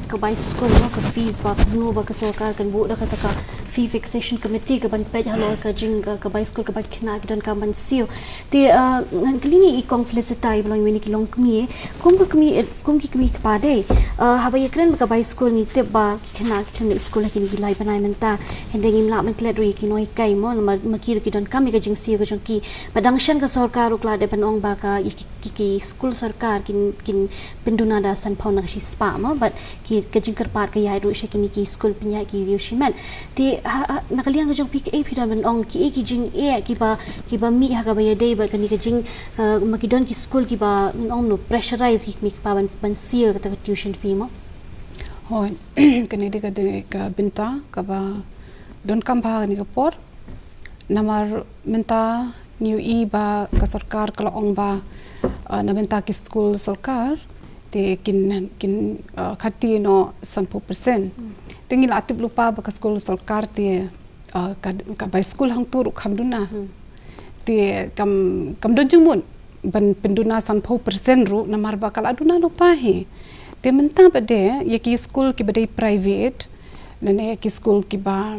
ka bai skul no ka fees ba no ba ka sorkar kan bu da ka ta ka fee fixation committee ka ban pej halor ka jing ka bai skul ka bai kna ki don ka ban siu. Te ngan kli ni i kong Felicita i ba long wi ni ki long kmie kum ka kmie kum ki kmie kpa dei. Haba ya kren ba ka bai skul ni tip ba ki kna ki kna skul ha ki ni ki lai banai menta hende ngim lah men klet ru ya ki noi kai mo ma ki ru ki don kam ya ka jing siu ka jong ki. Ba dang shen ka sorkar ru kla de ban ong ba ka ya ki ki, ki skul sorkar kin kin pynduna da san pound na ka shi spah mo, but ki ka jingkyrpad ka ïaid ruh sha kini ki skul pynïaid ki riew shimet. Te ha, ha na ka liang ka jong phi ka ei phi don ban ong ki ei ki jingeh kiba kiba mih ha kaba ïadei bad kani ka jing ka ma ki don ki skul kiba ong no pressurize ki kmie ki kpa ban ban siew kata ka tuition fee mo. Hoi, kane dei ka dei ka bynta kaba donkam bha kane ka por. Namar mynta ngi ïohi ba ka sorkar ka la ong ba na bynta ki skul sorkar te kin kin khati noh sanphew percent. Te ngi la tip lypa ba ka skul sorkar te ka bai skul hangtu ruh kham duna. Te kam kam don jingmut ban pynduna sanphew percent ruh namar ba ka la duna lypa hi. Te mynta ba de ïa ki skul kiba dei private lane ki skul kiba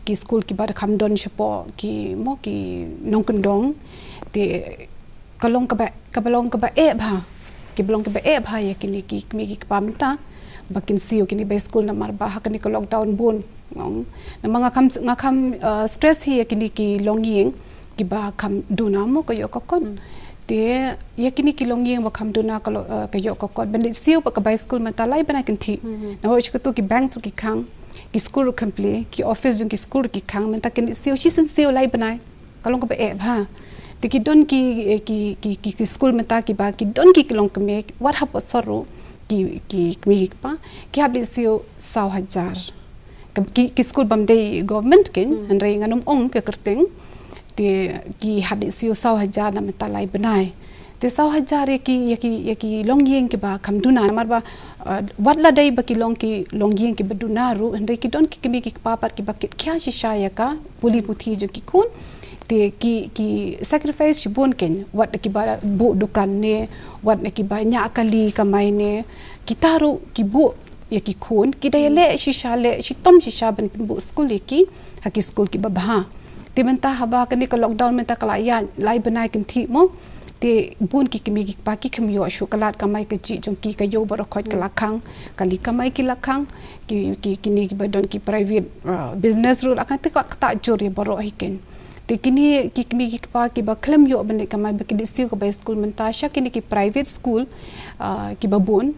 ki skul kiba da kham don shapoh ki mo ki nongkyndong. Te ka long kaba kaba long kaba eh bha kiba long kaba eh bha ïa kini ki kmie ki kpa mynta ba kin siew kini bai skul namar ba ha kani ka lockdown bun. Namar nga kham nga kham stress hi ïa kini ki longïing kiba kham duna mo ka ïoh ka kot. Te ïa kini ki longïing ba kham duna ka ïoh ka kot ban dei siew ba ka bai skul mynta lai bnai kynthih. Namar ba ki bank ruh ki khang, ki skul ruh kham plie, ki office jong ki skul ruh ki khang mynta kin dei siew shisien siew lai bnai. Ka long kaba eh bha. Te ki don ki ki ki ki skul mynta kiba ki don ki longkmie wat hapoh sor ruh ki ki kmie ki kpa ki hap dei siew saw hajar. Ki ki skul bam dei government kin hynrei ngan ym ong ka kyrteng. Te ki hap dei siew saw hajar na mynta lai bnai. Te saw hajar ïa ki ïa ki ïa ki longïing kiba kham duna namar ba wat la dei ba ki long ki longïing kiba duna ruh hynrei ki don ki kmie ki kpa pat kiba kit khia shisha ïa ka puli puthi jong ki khun. Te ki ki sacrifice shibun ken wat kiba buh dukan ne wat kiba ñiah kali kamai ne kita ruh ki buh ïa ki khun ki da ïaleh shisha leh shitom shisha ban pynbuh skul ïa ki ha ki skul kiba bha. Te mynta haba kane ka lockdown mynta ka la ïaid lai bnai kynthih mo. Te bun ki kmie ki kpa ki kham ïoh shuh ka lad kamai kajih jong ki ka ïew baroh khoit ka la khang kali kamai ki la khang ki ki kine kiba don ki private business ruh la khang te ka la ktah jur ïa baroh hi ken. Te kine ki kmie ki kpa kiba khlem ïoh ban leit kamai ba ki dei siew ka bai skul mynta sha kine ki private school kiba bun.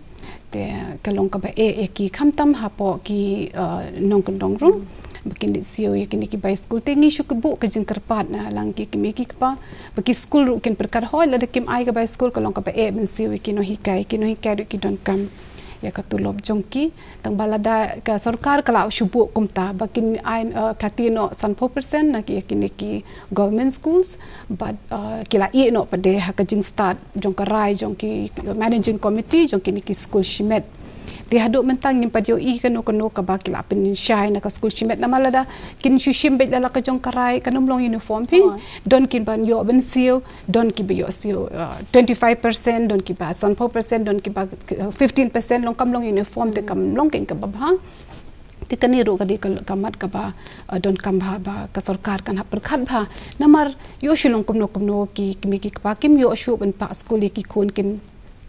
Te ka long kaba eh ïa ki, khamtam hapoh ki, uh, nongkyndong ruh. Ba kin leit siew ïa kine ki bai skul, te ngi shu kyrpad na lang ki kmie ki kpa ba ki skul ruh kin pyrkhat, hooid, lada kim ai ka bai skul, ka long kaba eh ban siew ïa ki nonghikai, ki nonghikai ruh ki donkam ïa ka tulop jong ki. Tang ba lada ka sorkar ka la shu buh kumta ba kin ai, uh, kati noh sanphew percent na ki, ïa kine ki government schools, bad, uh, ki la ïeh noh pat de ha ka jingstad jong ka rai jong ki managing committee jong kine ki skul shimet. Te haduh mynta ngim pat ïohi kano kano kaba ki la pynshai na ka skul shimet, namar lada kin shu shim beit la ka jong ka rai, kan ym long uniform phi. Don kin ban ïoh ban siew, don kiba ïoh siew, uh, twenty five percent, don kiba sanphew percent, don kiba, uh, fifteen percent, long kam long uniform, te kam long keiñ kaba bha. Te kane ruh ka dei ka, ka mat kaba, uh, donkam bha ba ka sorkar kan hap pyrkhat bha. Namar ïoh shu long kumno kumno, ki kmie ki kpa kim ïoh shuh ban pah skul ïa ki khun kin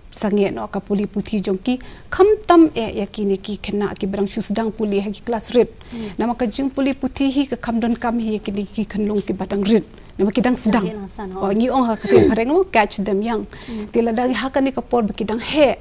sangeh noh ka pule puthi jong ki, khamtam eh ïa kine ki khynnah kiba dang shu sdang pule ha ki klas rit. Namar ka jingpule puthi hi ka kham donkam hi ïa kine ki khunlung kiba dang rit. Namar ki dang sdang. Ngi ong ha ka ktien phareng mo, catch them young. Te lada ha kane ka por ba ki dang heh,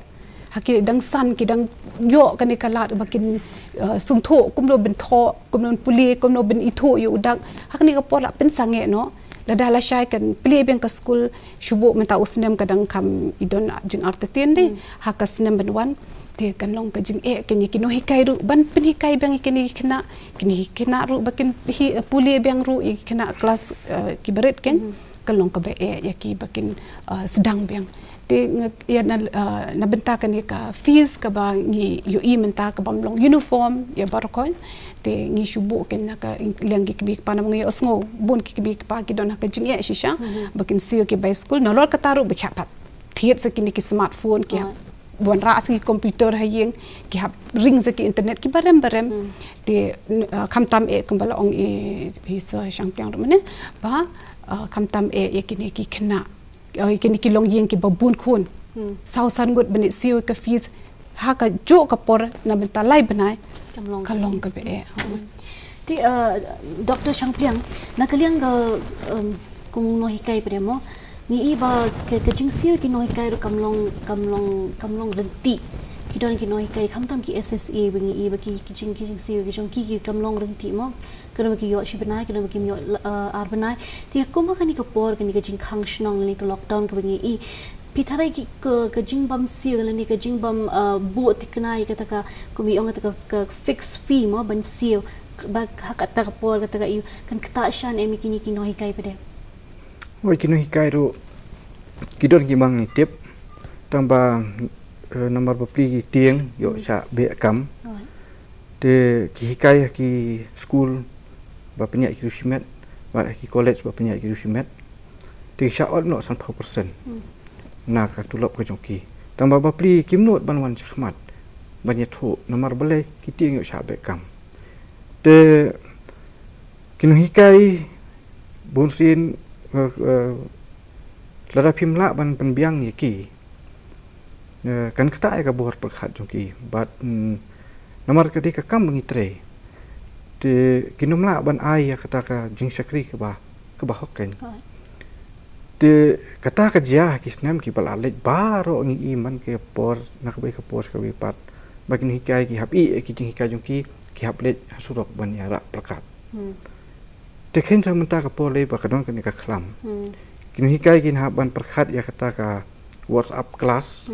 ha ki dang san, ki dang ïoh kane ka lad ba kin, uh, sngewthuh kumno ban thoh, kumno ban pule, kumno ban ithuh ïa u dak. Ha kane ka por la pynsangeh noh. Lada lashai kan plie biang ka skul, shu buh mynta u snem ka dang kham i don jingartatien de. Ha ka snem ban wan, te kan long ka jingeh keiñ ïa ki nonghikai ruh ban pynhikai biang ïa kine ki khynnah, kine ki khynnah ruh ba kin hi, pule biang ruh ïa ki khynnah klas, uh, kiba rit keiñ. Kan long kaba eh ïa ki ba kin, uh, sdang biang. Te nga, ïa na, uh, na bynta kane ka fees kaba ngi ïohi mynta ka bym long uniform ïa baroh khoit. Te ngi shu buh keiñ na ka liang ki kmie ki kpa, namar ngi ïohsngew bun ki kmie ki kpa ki don ha ka jingeh shisha ba kin siew ki bai skul, nalor kata ruh ba ki hap pat thied sa kine ki smartphone, ki hap wanrah sa ki computer ha ïing, ki hap ring sa ki internet, kiba rem ba rem. Te, uh, khamtam eh kumba la ong i, i Sir Shangpliang ruh mynne, ba, uh, khamtam eh ïa kine ki khynnah, uh, ïa kine ki longïing kiba bun khun. Saw san ngut ban leit siew ka fees ha kajuh ka por na bynta lai bnai. Ka long kaba eh. Te, uh, Doctor Shangpliang, na ka liang ka, um, kum u nonghikai pat de mo, ngi i ba ka, ka jingsiew ki nonghikai ruh kam long, kam long, kam long ryntih. Ki don ki nonghikai khamtam ki S S A ba ngi i ba ki, ki jing, ki jingsiew ki jong ki, ki kam long ryntih mo. Kano ba ki ïoh shi bnai, kano ba kim ïoh, uh, ar bnai. Te kumba kane ka por, kane ka jingkhang shnong lane ka lockdown kaba ngi i, phi tharai ki ka, ka jingbym siew lane ka jingbym, uh, buh thikna ïa kata ka, kum i ong kata ka, ka fixed fee mo ban siew, ba ha kata ka por kata ka ïa kan ktah shan em ïa kine ki nonghikai pat de? Oi, ki nonghikai ruh ki don kiba ngi tip, tang ba, eh, namar bapli ki tieng ïoh shah beh kam. Te ki hikai ha ki skul ba pynïaid ki riewshimet, bad ha ki college ba pynïaid ki riewshimet. Te ki shah ot noh sanphew percent na ka tulop ka jong ki. Tang ba bapli kim nud ban wan shakhmat ban ïathuh, namar balei, ki tieng ïoh shah beh kam. Te ki nonghikai bunsien, eh, eh, lada phim lah ban pynbiang ïa ki, eh, kan ktah ïa ka bor pyrkhat jong ki. Bad, mm, namar ka dei ka kam ba ngi trei. Te kin ym lah ban ai ïa kata ka jingshakri kaba, kaba hok keiñ. Te kata ka jia ha ki snem kiba la leit baroh, ngi i man ka por, na kawei ka por sha kawei pat, ba ki nonghikai ki hap ïeh ïa ki jinghikai jong ki, ki hap leit ha surok ban ïarap pyrkhat. Te khein sa mynta ka por lei ba ka don kane ka khlam. Ki nonghikai kin hap ban pyrkhat ïa kata ka WhatsApp class,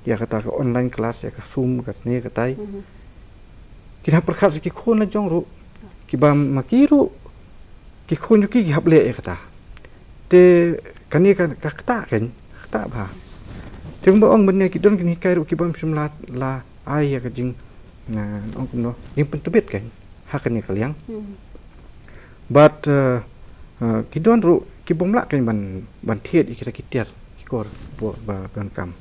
ïa kata ka online class, ïa ka Zoom, katne katai. Kin hap pyrkhat sa ki khun la jong ruh, kiba ma ki ruh, ki khun jong ki ki hap leh ïa kata. Te kane ka, ka ktah keiñ, ka ktah bha. Te kumba ong mynne, ki don ki nonghikai ruh kibym shym la, la ai ïa ka jing, na, ong kumno, jingpyntbit keiñ ha kane ka liang. Bad, eh, eh, ki don ruh kibym lah keiñ ban, ban thied ïa kita ki tiar ki kor ba, ba donkam.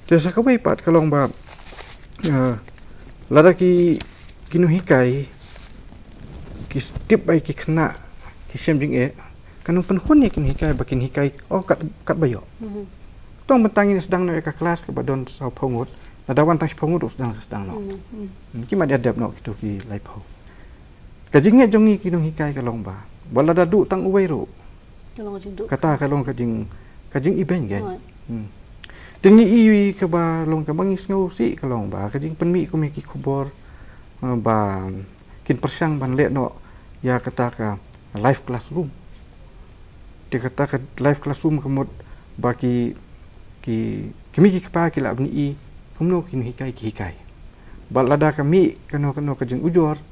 Te sa kawei pat ka long ba, eh, lada ki, ki nonghikai ki tip ba ki khynnah ki shem jingeh, kan ym pynhun ïa ki nonghikai ba kin hikai, oh, kat, katba ïoh. Tang mynta ngin sdang noh ïa ka klas kaba don sawphew ngut, lada wan tang shiphew ngut ruh sdang, sdang noh. Ki mat ïa dep noh kito ki laiphew. Ka jingngeit jong ngi ki nonghikai ka long ba, ba lada duh tang uwei ruh, ka long jingduh, kata ka long ka jing, ka jingibeiñ keiñ. Te Te ngi i kaba long kaba ngi sngewsih ka long ba ka jingpynmih kum ïa ki khubor, eh, ba kin pyrshang ban leh noh ïa kata ka live classroom. Te kata ka live classroom ka mut ba ki, ki, ki mei ki kpa ki lah ban i kumno ki nonghikai ki hikai. Bad lada ka mih kano kano ka jingujor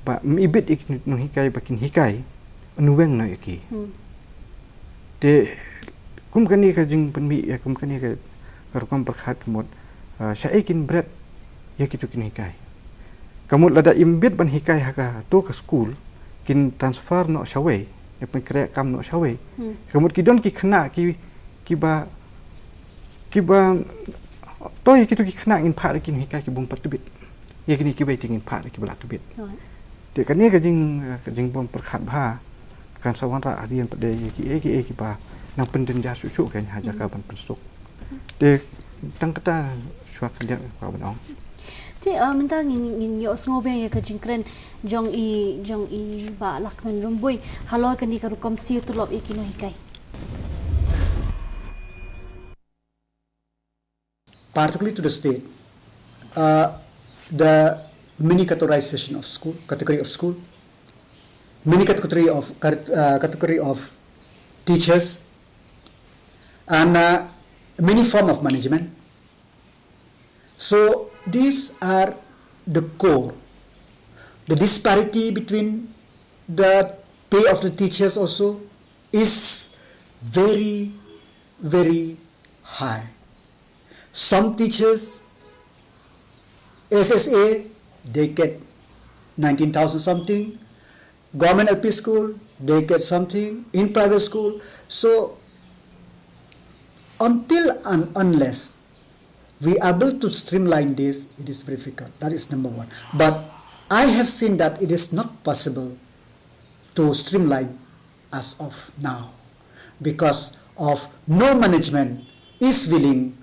ba ym ibit ïa ki nonghikai ba kin hikai, yn weng noh ïa ki. Hmm. Te kum kane ka jingpynmih ïa kum kane ka, ka rukom pyrkhat ka mut, ah, shaei kin bret ïa kito ki nonghikai. Ka mut lada ym bit ban hikai ha kato ka skul, kin transfer noh shawei, ïa pynkhreh kam noh shawei. Hmm. Ka mut ki don ki khynnah ki, kiba, kiba, to ïa kito ki khynnah ngin phah da ki nonghikai ki bym pat tbit. Ïa kine kiba ïeit ngin phah da kiba lah tbit. Right. Te kane ka jing, ka jingbym pyrkhat bha kan sa wanrah hadien pat de ïa kiei kiei kiba nang pynjynjar shuh shuh kan ha jaka ban pynsuk. Te tang kata shuwa khyndiat ka ban ong. Te, uh, mynta ngin, ngin ïohsngew biang ïa ka jingkren jong i, jong i Bah Lahkmen Rymbui halor kane ka rukom siew tulop ïa ki nonghikai. Particularly to the state, uh, the many categorization of school, category of school, many category of car-, uh, category of teachers, and, uh, many form of management. So these are the core. The disparity between the pay of the teachers also is very, very high. Some teachers, S S A, they get nineteen thousand something. Government L P school, they get something. In private school, so until and unless we able to streamline this, it is very difficult. That is number one. But I have seen that it is not possible to streamline as of now because of no management is willing.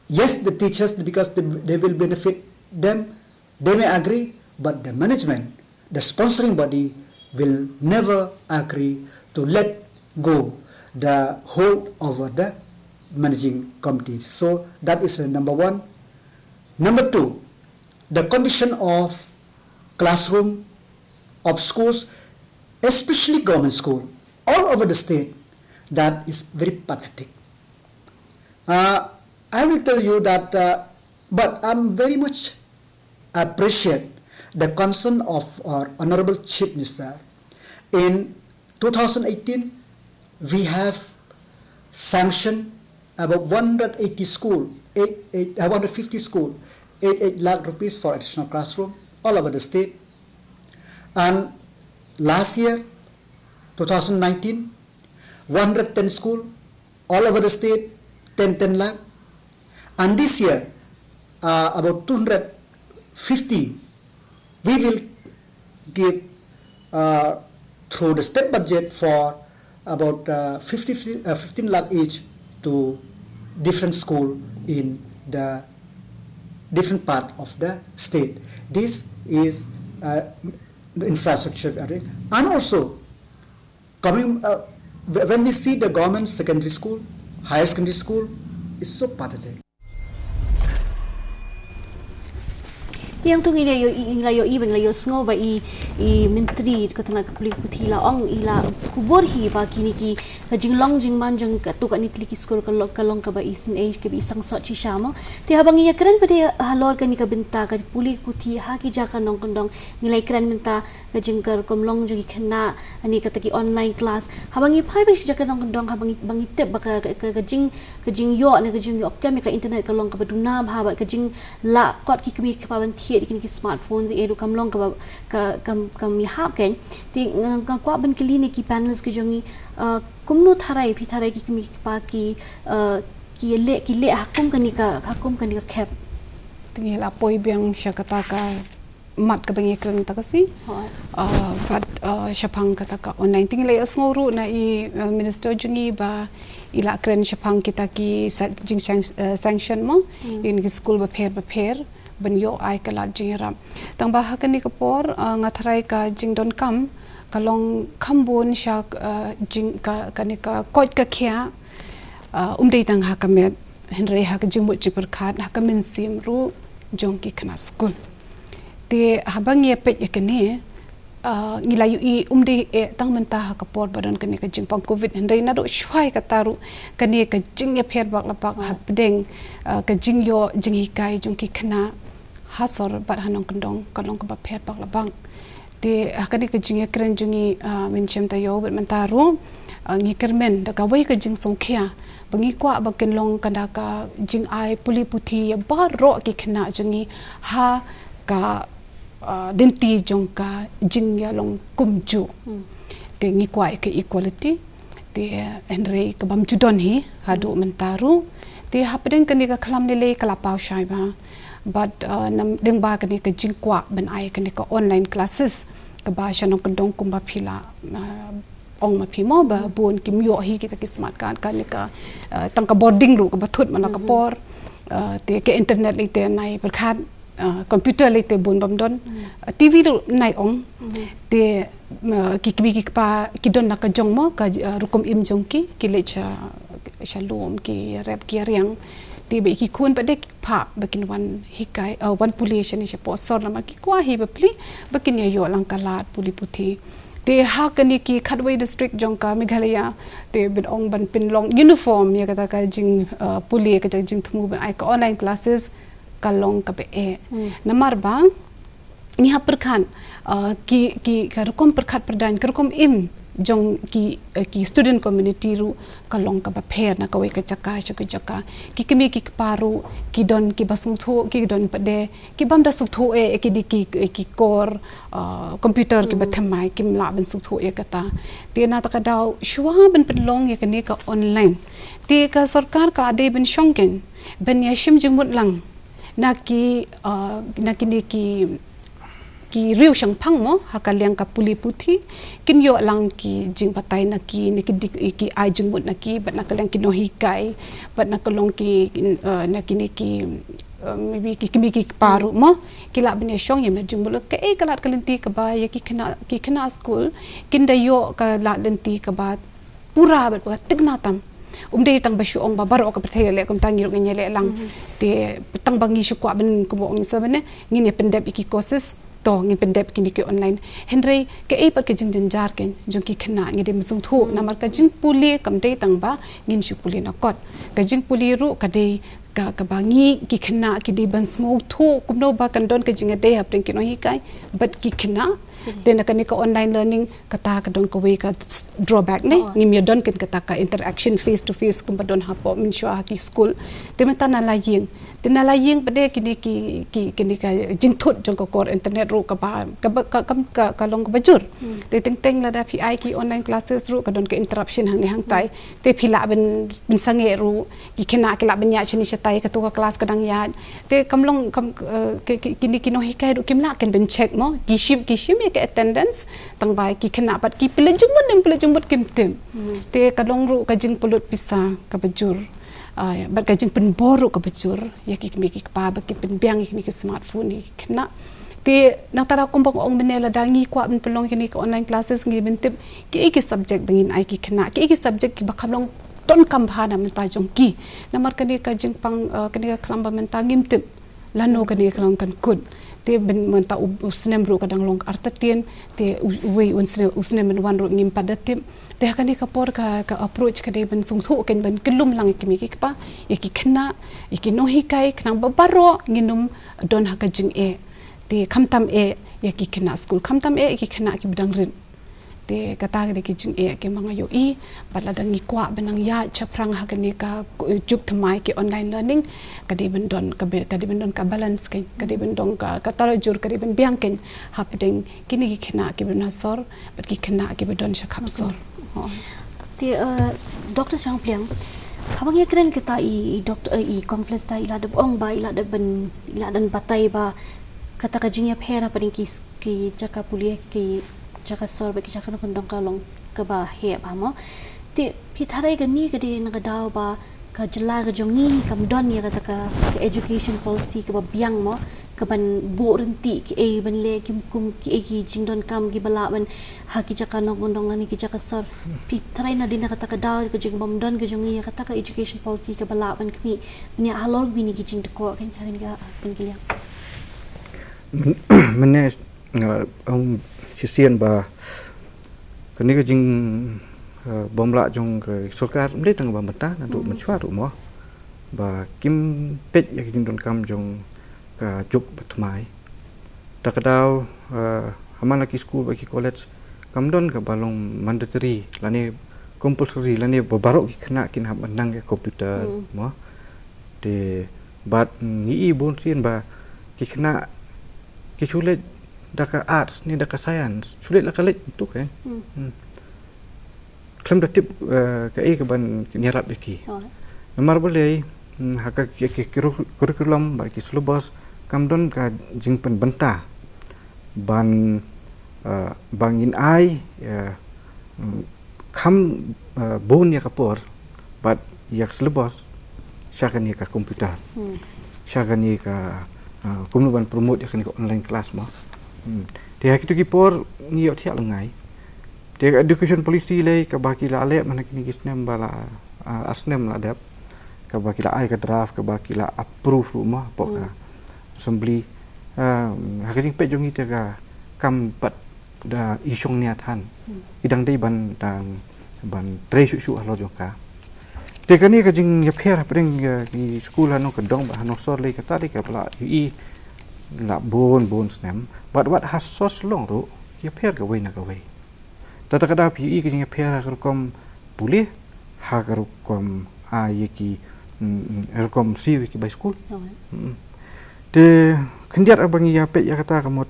Yes, the teachers, because they, they will benefit them, they may agree, but the management, the sponsoring body will never agree to let go the hold over the managing committee. So that is the number one. Number two, the condition of classroom, of schools, especially government school, all over the state, that is very pathetic. Uh, I will tell you that, uh, but I'm very much appreciate the concern of our Honorable Chief Minister. In two thousand eighteen, we have sanctioned about one hundred eighty school, eight, eight, uh, one hundred fifty school, eight, eight lakh rupees for additional classroom all over the state. And last year, two thousand nineteen, one hundred ten school all over the state, ten, ten lakh. And this year, uh, about two hundred fifty, we will give, uh, through the state budget for about, uh, fifty, uh, fifteen lakh each to different school in the different part of the state. This is, uh, the infrastructure area. And also, coming, uh, wh-, when we see the government secondary school, higher secondary school, is so pathetic. Ïa, to ngi la ïohi, ngi la ïohi ba ngi la ïohsngew ba i, i Myntri ka tnat ka pule puthi la ong, i la kubur hi ba kine ki, ka jinglong jingman jong kato katne tylli ki skul ka long, ka long kaba isynei, kaba i sangsot shisha mo. Te haba ngi ïakren pat de halor kane ka bynta ka pule puthi ha ki jaka nongkyndong, ngi la ïakren mynta ka jing ka rukom long jong ki khynnah, ani kata ki online class. Haba ngi phai ba ki jaka nongkyndong, haba ngi, ba ngi tip ba ka, ka, ka, ka jing, ka jingïoh ne ka jingïoh kem ïa ka internet ka long kaba duna bha, bad ka jinglah kot ki kmie ki kpa ban thied ïa kine ki smartphone, ïa ruh kam long kaba, ka, kam, kam ïahap kein. Te nga, nga kwah ban kylli ne ki panels ki jong ngi, uh, kumno tharai, phi tharai ki kmie ki kpa ki, uh, ki leh, ki leh ha kum kane ka, ha kum kane ka khep. Te ngi la poi biang sha kata ka mat kaba ngi kren mynta ka sngi. Hooid. Ah, bad, ah, shaphang kata ka online. Te ngi la ïohsngew ruh na i, ah, minister jong ngi ba i la kren shaphang kita ki sa-, jing sang-, ah, sanction mo. Hmm. Ïa kine ki skul bapher bapher ban ïoh ai ka lad jingïarap. Tang ba ha kane ka por, ah, nga tharai ka jingdonkam ka long kham bun sha, ah, jing ka, kane ka koit ka khiah, ah, ym dei tang ha ka met. Hynrei ha ka jingmut jingpyrkhat, ha ka mynsiem ruh jong ki khynnah skul. Te haba ngi ïa peit ïa kane, ah, ngi la ïohi um dei eh tang mynta ha ka por ba don kane ka jingpang covid, hynrei naduh shuwa ïa kata ruh kane ka jingïapher bak la bak hapdeng, ah, ka jingïoh jinghikai jong ki khynnah ha sor bad ha nongkyndong ka long kaba pher bak la bak. Te ha kane ka jingïakren jong ngi, ah, mynshem taïew bad mynta ruh, ah, ngi kyrmen da kawei ka jingsngewkhia ba ngi kwah ba kin long kata ka jingai pule puthi ïa baroh ki khynnah jong ngi ha ka, ah, lynti jong ka jingïalong kumjuh. Te ngi kwah ïa ka equality. Te hynrei ka bym ju don hi haduh mynta ruh. Te hapdeng kane ka khlam lei lei ka la paw shai bha. Bad, ah, namar ba kane ka jingkwah ban ai kane ka online classes kaba sha nongkyndong kumba phi la, ah, ong ma phi mo ba bun kim ïoh hi kita ki smart card, kane ka, ah, tang ka boarding ruh kaba thut man la ka por. Ah, te ka internet lei te nai pyrkhat, ah, computer lei te bun bym don. Ah, T V ruh nai ong. Te, ah, ki kmie ki kpa ki don la ka jong mo ka, ah, rukom im jong ki, ki leit sha, sha lum, ki rep ki riang. Te ba ki khun pat de ki phah ba kin wan hikai, ah, wan pule shane shapoh sor namar ki kwah hi ba pli ba kin ïa ïoh lang ka lad pule puthi. Te ha kane ki khatwei district jong ka Meghalaya te ban ong ban pynlong uniform ïa kata ka jing, ah, pule, kata ka jingthmu ban ai ka online classes ka long kaba eh. Namar ba ngi hap pyrkhat, ah, ki, ki, ka rukom pyrkhat pyrdaiñ, ka rukom im jong ki, ah, ki student community ruh ka long kaba pher na kawei ka jaka sha ka jaka. Ki kmie ki kpa ruh ki don kiba sngewthuh, ki don pat de ki bym da sngewthuh eh ïa ki dei ki, ki kor, ah, computer kiba thymmai, kim lah ban sngewthuh ïa kata. Te na kata ka daw shuwa ban pynlong ïa kane ka online, te ka sorkar ka dei ban shongkun ban ïa shim jingmut lang na ki, ah, na kine ki, ki riew shangphang mo ha ka liang ka pule puthi, kin ïoh lang ki jingbatai na ki, na ki dik, ki ai jingmut na ki, bad na ka liang ki nonghikai, bad na ka long ki, ah, na kine ki, ah, maybe ki kmie ki kpa ruh mo, ki lah ban ïa shong ïa mir jingmut. Kaei ka lad ka lynti kaba ïa ki khynnah, ki khynnah skul kin da ïoh ka lad lynti kaba pura bad ba thikna tam. Um dei tang ba shu ong ba baroh ka pyrthei leh kumta, ngi ruh ngin ïa leh lang. Te tang ba ngi shu kwah ban kumba ong sa bane, ngin ïa pyndep ïa ki courses, to ngin pyndep kine ki online. Hynrei kaei pat ka jingjynjar kein jong ki khynnah, ngi dei ban sngewthuh namar ka jingpule kam dei tang ba ngin shu pule na kot. Ka jingpule ruh ka dei ka, kaba ngi ki khynnah ki dei ban sngewthuh kumno ba kan don ka jingïadei hapdeng ki nonghikai bad ki khynnah. Te na kane ka online learning kata ka don kawei ka s-, drawback ne. Ngim ïa don kein kata ka interaction face to face kumba don hapoh mynshuwa ha ki skul. Te mynta na la ïing, te na la ïing pat de kine ki, ki, kine ka jingthut jong ka kor internet ruh kaba, kaba, ka, ka, ka, ka long kaba jur. Te teng teng lada phi ai ki online classes ruh ka don ka interruption hangne hangtai. Te phi lah ban, ban sangeh ruh, ki khynnah ki lah ban ïaid shane shatai, kato ka class ka dang ïaid. Te kam long, kam, eh, ki, ki, kine ki nonghikai ruh kim lah kein ban check mo, ki shim, ki shim ïa ka attendance, tang ba ki khynnah pat ki pynleit jingmut ne ym pynleit jingmut kim tip. Te ka long ruh ka jingpynlut pisa kaba jur. Ah, bad ka jingpynbor ruh kaba jur ïa ki kmie ki kpa ba ki pynbiang ïa kine ki smartphone ïa ki khynnah. Te nangta kumba ong mynne, lada ngi kwah ban pynlong kine ki online classes, ngi dei ban tip kiei ki subject ba ngin ai ki khynnah, kiei ki subject kiba kham long donkam bha na bynta jong ki. Namar kane ka jingpang, eh, kane ka khlam ba mynta ngim tip lano kane ka long kan kut. Te ban mynta u, u snem ruh ka dang long artatien, te u, uwei u snem, u snem ban wan ruh ngim pat da tip. Te ha kane ka por ka, ka approach ka dei ban sngewthuh kein ban kyllum lang ïa ki kmie ki kpa, ïa ki khynnah, ïa ki nonghikai, khnang ba baroh ngin ym don ha ka jingeh. Te khamtam eh ïa ki khynnah skul, khamtam eh ïa ki khynnah kiba dang rit. Te kata ka dei ka jingeh kaba nga ïohi, bad lada ngi kwah ban nang ïaid shaphrang ha kane ka juk thymmai ki online learning, ka dei ban don, ka be-, ka dei ban don ka balance kein, ka dei ban don ka, kata la jur ka dei ban biang kein hapdeng kine ki khynnah kiba don ha sor bad ki khynnah kiba don sha khap sor. Te, eh, Doctor Shangpliang, haba ngi kren kata i, i doctor, eh, i Kong Felista i la dep ong ba, i la dep ban, i la dep batai ba kata ka jingïapher hapdeng ki s-, ki jaka pule, ki jaka sor bad ki jaka nongkyndong ka long kaba heh bha mo. Te phi tharai kane ka dei na ka daw ba ka jylla ka jong ngi kam don ïa kata ka, ka education policy kaba biang mo. ka ban buh ryntih ki ei ban leh kim kum ki ei ki jingdonkam ki ba lah ban ha ki jaka nongkyndong lane ki jaka sor. Phi trai na dina kata ka daw ka jingbym don ka jong ngi kata ka education policy ka ba lah ban khmih. Mynne halor bini ki jingdkoh kan ha kan ka kan ka liang. Mynne nga ong shisien ba kane ka jing bym lah jong ka sorkar mynta tang ba mynta naduh mynshwa ruh mo ba kim peit ïa ka jingdonkam jong ka juk ba thymmai. Ta ka daw ha man la ki skul ba ki college kam don ka ba long mandatory lane compulsory lane ba baroh ki khynnah kin hap ban nang ïa computer mo. Te bad ngi i bun sien ba ki khynnah ki shu leit da ka arts ne da ka science shu leit la ka leit tu kan. Khlem da tip ka ei ka ban ïarap ïa ki. Namar balei ha ka ki curriculum ba ki syllabus kam don ka jingpynbynta ban ba ngin ai kham bun ïa ka por bad ïa ka syllabus sha kane ka computer sha kane ka kumno ban promote ïa kane ka online class mo. Te ha kitu ki por ngi ïoh thiah lyngngai. Te ka education policy lei ka ba ki la leh mynta kine ki snem ba la ar snem la dep ka ba ki la ai ka draft ka ba ki la approve ruh mo hapoh ka assembly. Ha ka jingpeit jong ngi te ka kam pat da i shong nia than i dang dei ban dang ban trei shuh shuh halor jong ka. Te kane ka jingïapher hapdeng ki skul ha nongkyndong bad ha nongsor lei kata dei ka ba la i la bun bun snem bad wat ha sor Shillong ruh ïapher kawei na kawei. Tata ka dap i ka jingïapher ha ka rukom pule ha ka rukom ai ïa ki rukom siew ïa ki bai skul. Te khyndiat ba ngi ïa peit ïa kata ka mut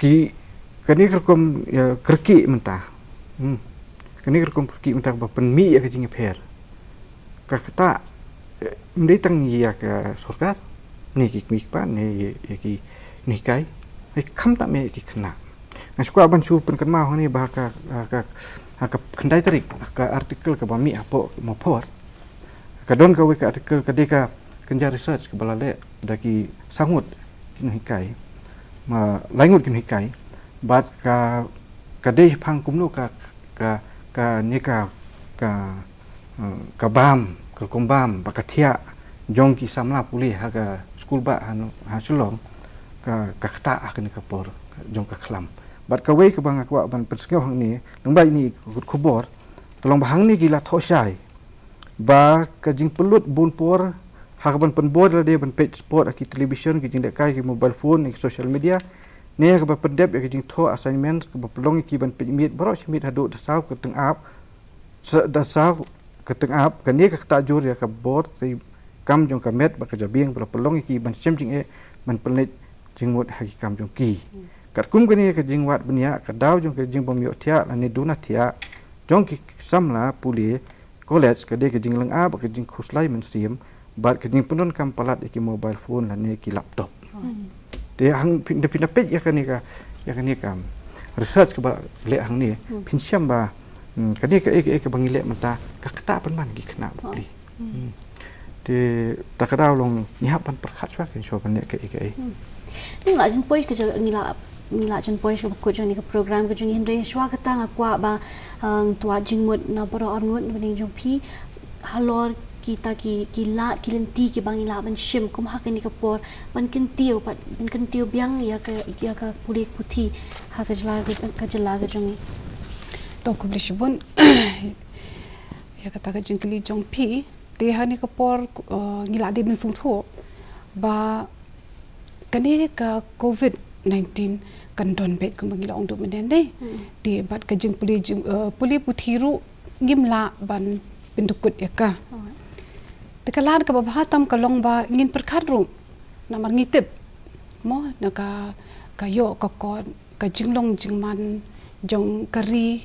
ki kane ka rukom kyrkieh mynta. Kane ka rukom kyrkieh mynta ba pynmih ïa ka jingïapher. Ka kata ym dei tang ïa ka sorkar ne ki kmie ki kpa ne ïa ki nonghikai. Ai khamtam ïa ki khynnah. Nga shu kwah ban shu pynkynmaw hangne ba ha ka ha ka ha ka khyndai tarik ha ka article ka ba mih hapoh Mawphor. Ka don kawei ka article ka dei ka kynja research ka ba la leh da ki saw ngut ki nonghikai. Ma lai ngut ki nonghikai bad ka ka dei shaphang kumno ka ka ka ne ka ka ka bam ka rukom bam ba ka thiah jong ki samla pule ha ka skul ba ha Shillong ka ka kata ha kane ka por jong ka khlam. Bad kawei ka ba nga kwah ban pynsngew hangne lyngba ine i kut khubor ka long ba hangne ki la thoh shai ba ka jingpynlut bun por ha ka ban pynbor lade ban peit sport ha ki television ki jinglehkai ki mobile phone ne ki social media ne ha ka ba pyndep ïa ka jingthoh assignment ka ba pynlong ïa ki ban peit miet baroh shi miet haduh da saw ka tyngab da saw ka tyngab kane ka kata jur ïa ka bor te kam jong ka met ba ka jabieng ba la pynlong ïa ki ban shem jingeh ban pynleit jingmut ha ki kam jong ki. Katkum kane ka jingwad bniah ka daw jong ka jingbym ïoh thiah lane duna thiah jong ki samla pule college ka dei ka jinglynga bad ka jingkhuslai mynsiem bad ka jingpyndonkam palat ïa ki mobile phone lane ki laptop. Te hang phin da phin da peit ïa kane ka ïa kane ka research ka ba leh hangne phin shem ba kane ka ei ka ei ka ba ngi leh mynta ka kata pynban ki khynnah bapli. Te ta ka daw long ngi hap ban pyrkhat shuwa kin shuwa ban leh ka ei ka ei. Ngi la jan poi ka ngi la ngi la jan poi shuwa ba kut jong ni ka program ka jong ngi hynrei shuwa kata nga kwah ba ngi tuat jingmut na baroh arngut na byneng jong phi halor kita ki ki lad ki lynti ki ba ngi la ban shim kum ha kane ka por ban kyntiew pat ban kyntiew biang ïa ka ïa ka pule puthi ha ka jylla ka jylla ka jong ngi. To khublei shibun ïa kata ka jingkylli jong phi. Te ha kane ka por ngi la dei ban sngewthuh ba kane ka covid nineteen kan don beit kumba ngi la ong duh mynne dei. Te bad ka jingpule jing pule puthi ruh ngim lah ban pyndukut ïa ka. Te ka lad ka ba bha tam ka long ba ngin pyrkhat ruh namar ngi tip mo na ka ka ïoh ka kot ka jinglong jingman jong ka ri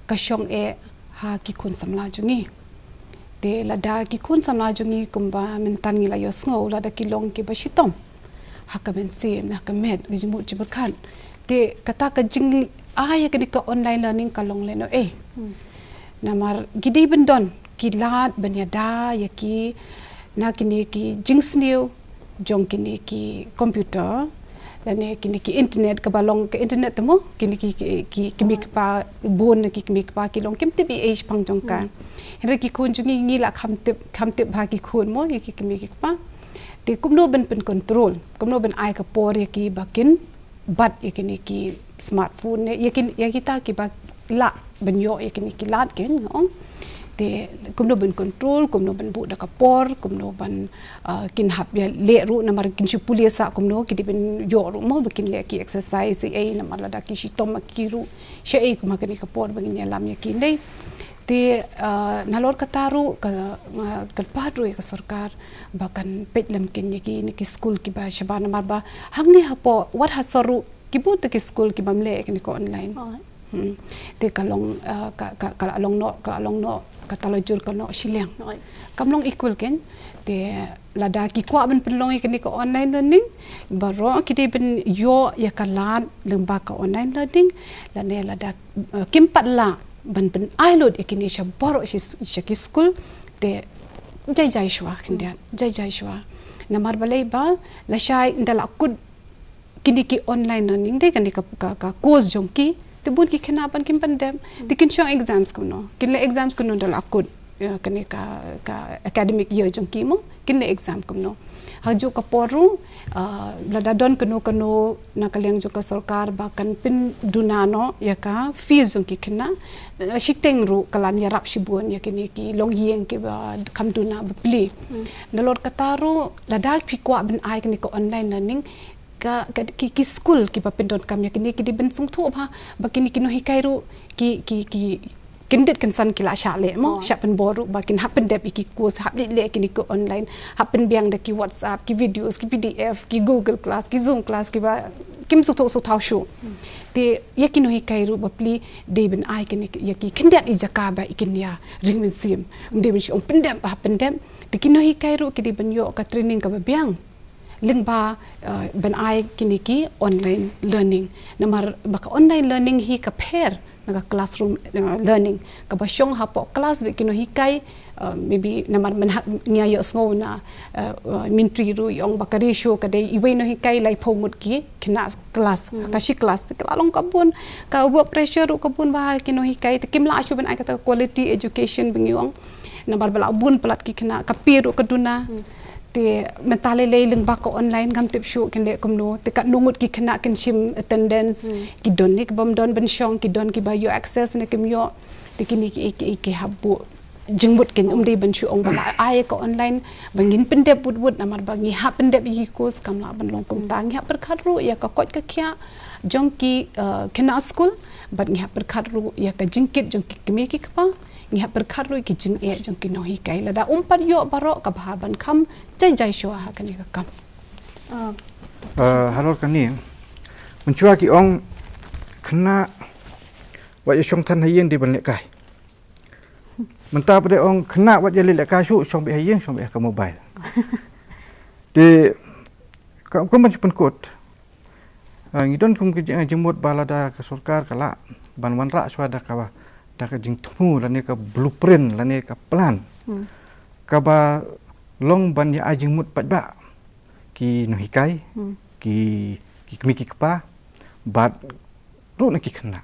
ka shong eh ha ki khun samla jong ngi. Te lada ki khun samla jong ngi kumba mynta ngi la ïohsngew lada ki long ki ba shitom ha ka mynsiem ha ka met ka jingmut jingpyrkhat. Te kata ka jingai ïa kane ka online learning ka long lehnoh eh. Namar ki dei ban don ki lad ban ïada ïa ki Na kine ki jingsniew jong kine ki computer lane kine ki internet, kaba long ka internet te mo, kine ki, ki, ki kmie kpa, bun na ki kmie kpa ki long kim tip ei ei shaphang jong ka. Hynrei ki khun jong ngi, ngi la kham tip, kham tip bha ki khun mo, ïa ki kmie ki kpa. Te kumno ban pyn control, kumno ban ai ka por ïa ki ba kin bat ïa kine ki smartphone ne ïa kin, ïa kita kiba lah ban ïoh ïa kine ki lad, kin ong. Te kumno ban control, kumno ban buh da ka por, kumno ban, ah, kin hap ïaleh ruh, namar kin shu pule sa kumno ki dei ban ïoh ruh mo ba kin leh ki exercise ei ei, namar lada ki shitom ma ki ruh shaei kum ha kane ka por ba ngin ïalam ïa ki, hynrei. Te, ah, nalor kata ruh ka, ah, kyrpad ruh ïa ka sorkar ba kan peit lem kin ïa kine ki skul kiba shabar, namar ba hangne hapoh Wad ha Sor ruh ki bun te ki skul ki bym leh ïa kine ki online. Hmm. Te ka long, ah, ka, ka, ka la long noh, ka la long noh, kata la jur ka noh shiliang. Kam long equal, kin. Te lada ki kwah ban pynlong ïa kine ki online learning, baroh ki dei ban ïoh ïa ka lad lyngba ka online learning, lane lada, ah, kim pat lah ban pyn-, ai lut ïa kine sha baroh shi, sha ki skul, te jai jai shuwa khyndiat, jai jai shuwa. Namar balei ba lashai ynda la kut kine ki online learning, dei kane ka, ka, ka course jong ki, te bun ki khynnah ban kim pyndep. Te kin shong exams kumno, kin leh exams kumno ynda la kut, ïa, kane ka, ka academic year jong ki mo, kin leh exam kumno. Ha juh ka por ruh, ah, lada don kano kano na ka liang jong ka sorkar ba kan pynduna noh ïa ka fees jong ki khynnah, ah, shiteng ruh ka lah ïarap shibun ïa kine ki longïing kiba kham duna bapli. Nalor kata ruh, lada phi kwah ban ai kane ka online learning, ka, ka, ki, ki skul kiba pyndonkam ïa kine ki dei ban sngewthuh bha ba kine ki nonghikai ruh ki, ki, ki kyndit kynsan ki lah shah leh mo, shah pynbor ruh ba kin hap pyndep ïa ki course, hap leh leh kine ki online, hap pynbiang da ki WhatsApp, ki videos, ki P D F, ki Google Class, ki Zoom class, kiba kim sngewthuh sngewthaw shuh. Te ïa ki nonghikai ruh bapli dei ban ai kine ïa ki khyndiat ïa jaka ba kin ïa ring mynsiem. Ym dei ban shu ong pyndep, hap pyndep. Te ki nonghikai ruh ki dei ban ïoh ka training kaba biang lyngba, eh, ban ai kine ki online learning. Namar ba ka online learning hi ka pher na ka classroom, eh, learning. Kaba shong hapoh class bad ki nonghikai, eh, maybe namar mynta ngi ïoh sngew na, eh, eh, myntri ruh ïa ong ba ka ratio ka dei iwei nonghikai laiphew ngut ki khynnah class. Ka shi class te ka la long ka bun, ka work pressure ruh ka bun bha ha ki nonghikai, te kim lah shuh ban ai kata ka quality education ba ngi ong. Namar ba la bun palat ki khynnah, ka pyrthei ruh ka duna. Te mynta lei lei lyngba ka online ngam tip shuh kin leh kumno. Te katno ngut ki khynnah kin shim attendance, ki don ne ki bym don ban shong, ki don kiba ïoh access ne kim ïoh. Te kine ki, ki, ki hap buh jingmut, kin ym dei ban shu ong ba la ai ka online ba ngin pyndep wut wut, namar ba ngi hap pyndep ïa ki course, kam lah ban long kumta. Ngi hap pyrkhat ruh ïa ka koit ka khiah jong ki, eh, khynnah skul, bad ngi hap pyrkhat ruh ïa ka jingkit jong ki kmie ki kpa. Ngi hap pyrkhat ruh ïa ki jingeh jong ki nonghikai. Lada ym pat ïoh baroh, ka bha ban kham jai jai shuwa ha kane ka kam. Ah, halor kane, mynshuwa ki ong khynnah wat ïa shong than ha ïing dei ban lehkai. Mynta pat de ong khynnah wat ïa leh lehkai shuh, shong beit ha ïing, shong beit ha ka mobile. Te ka, ka ban shu pynkut. Ah, ngi don kum ka jing, jingmut ba lada ka sorkar ka lah ban wanrah shuwa da ka, da ka jingthmu lane ka blueprint lane ka plan. Kaba long ban ïa ai jingmut paidbah ki nonghikai, ki, ki kmie ki kpa, bad ruh na ki khynnah.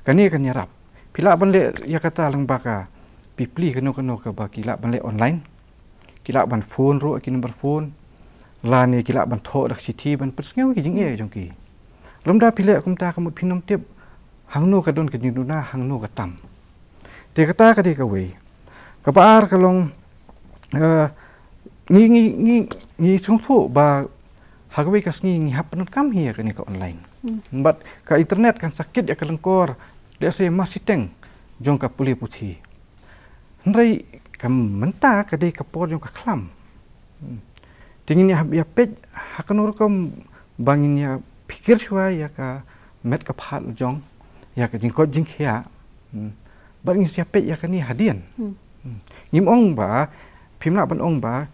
Kane kan ïarap. Phi lah ban leh ïa kata lyngba ka, phi plie kano kano kaba ki lah ban leh online. Ki lah ban phone ruh ki number phone. Lane ki lah ban thoh da ka shithi ban pynsngew ki jingeh jong ki. Lymda phi leh kumta ka mut phin ym tip hangno ka don ka jingduna, hangno ka tam. Te kata ka dei kawei. Kaba ar ka long, eh, ngi, ngi, ngi, ngi sngewthuh ba ha kawei ka sngi ngi hap pyndonkam hi ïa kane ka online. Bad ka internet kan sa kit ïa ka lyngkor, lehse mar shiteng jong ka pule puthi. Hynrei ka mynta ka dei ka por jong ka khlam. Te ngin ïa hap ïa peit ha kano rukom ba ngin ïa phikir shuwa ïa ka met ka phad la jong, ïa ka jingkoit jingkhiah. Bad ngin sa ïa peit ïa kane hadien. Ngim ong ba, phim lah ban ong ba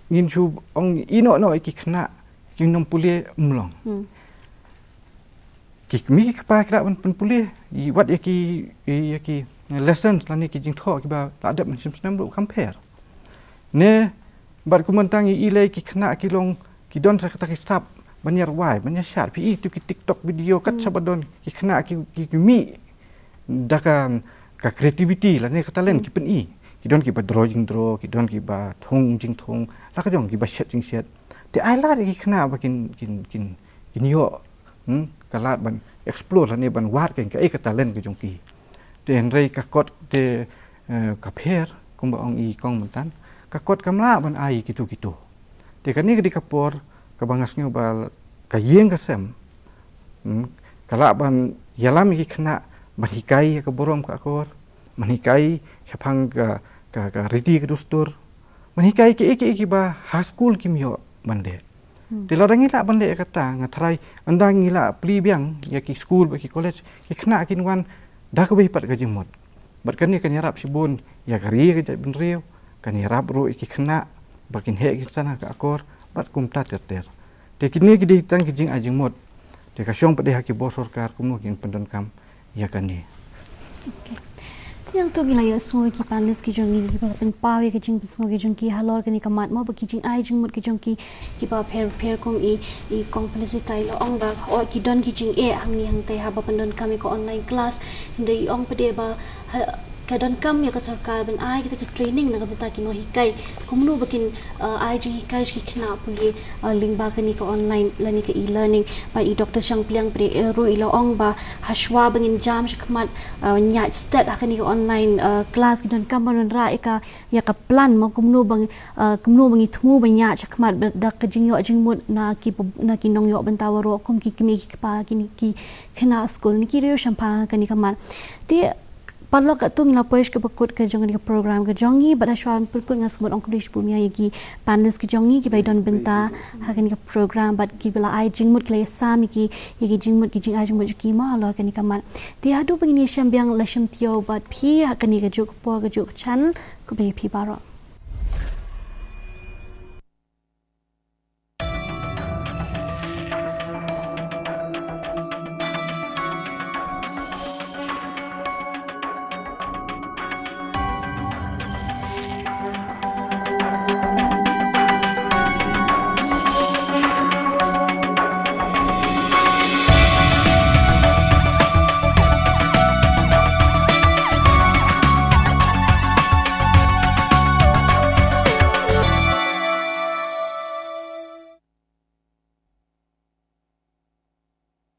ngin shu ong ïehnoh noh ïa ki khynnah ki nongpule, ym long. Ki kmie ki kpa ki lah ban pynpule, wat ïa ki, ïa ki lessons lane ki jingthoh kiba la dep mynshem snem ruh kam pher. Ne Bad kumta ngi i lei ki khynnah ki long ki don sa kata ki sap ban ïa rwai, ban ïa shad, phi i tu ki TikTok video kat sa ba don ki khynnah ki, ki, ki mih da ka, ka creativity lane ka talent ki pyn-i. Ki don ki ba draw jingdraw, ki don ki ba thung jingthung, la ka jong ki ba shet jingshet. Te ai lad ïa ki khynnah ba kin, kin, kin, kin ïoh, hmm, ka lad ban explore lane ban wad ka, ka, ka talent ka jong ki. Te hynrei ka kot te, eh, ka pher, kumba ong i kong mynta, ka kot kam lah ban ai kitu kitu. Te kane ka dei ka por kaba nga sngew ba ka ïing ka sem, hmm, ka lah ban ïalam ïa ki khynnah ban hikai ïa ka burom ka akor, ban hikai shaphang ka, ka, ka riti ka dustur, ban hikai kiei kiei kiba ha skul kim ïoh ban leh. Hmm. Te lada ngi lah ban leh ïa kata, nga tharai ynda ngi lah plie biang ïa ki skul bad ki college, ki khynnah kin wan da kawei pat ka jingmut. Bad kane kan ïarap shibun ïa ka ri ka jaitbynriew, kan ïarap ruh ïa ki khynnah ba kin heh kin san ha ka akor, bad kumta ter ter. Te kine ki dei tang ki jingai jingmut. Te ka shong pat de ha ki bor sorkar kumno kin pyndonkam ïa kane. Okay. Te hangtu ngi la ïohsngew ïa ki panelist ki jong ngi kiba pynpaw ïa ki jingpynsngew ki jong ki halor kane ka mat mo, ba ki jingai jingmut ki jong ki kiba pher pher. Kum i, i kong Felicita i la ong ba, oh, ki don ki jingeh hangne hangtai haba pyndonkam ïa ka online class. Hynrei i ong pat de ba, ha, ka donkam ïa ka sorkar ban ai kita ki training na ka bynta ki nonghikai, kumno ba kin, uh, ai jinghikai sha ki khynnah pule, uh, lyngba kane ka online lane ka e-learning. Bad i Doctor Shangpliang pat de, uh, ruh i la ong ba hashwa ba ngin jam shakhmat, uh, ñiah stet ha kane ka online, uh, class, ki donkam ban wanrah ïa ka, ïa ka plan mo, kumno ba, uh, kumno ba ngi thmu ban ñiah shakhmat da ka jingïoh jingmut na ki, na ki nongïoh bynta waroh, kum ki kmie ki kpa, ki, ki khynnah skul, na ki riew shemphang ha kane ka mat. Te paralok, katto ngi la poi sha kaba kut ka jong kane ka program ka jong ngi, bad hashwa ban pynkut nga sngewbha ban ong khublei shibun ïa ki panelist ki jong ngi kiba ïadon bynta ha kane ka program, bad kiba la ai jingmut, ki la ïasam ïa ki, ïa ki jingmut, ki jingai jingmut jong ki mo halor kane ka mat. Te haduh ba ngin ïashem biang, la shem taïew bad phi ha kane kajuh ka por, kajuh ka channel, khublei ïa phi baroh.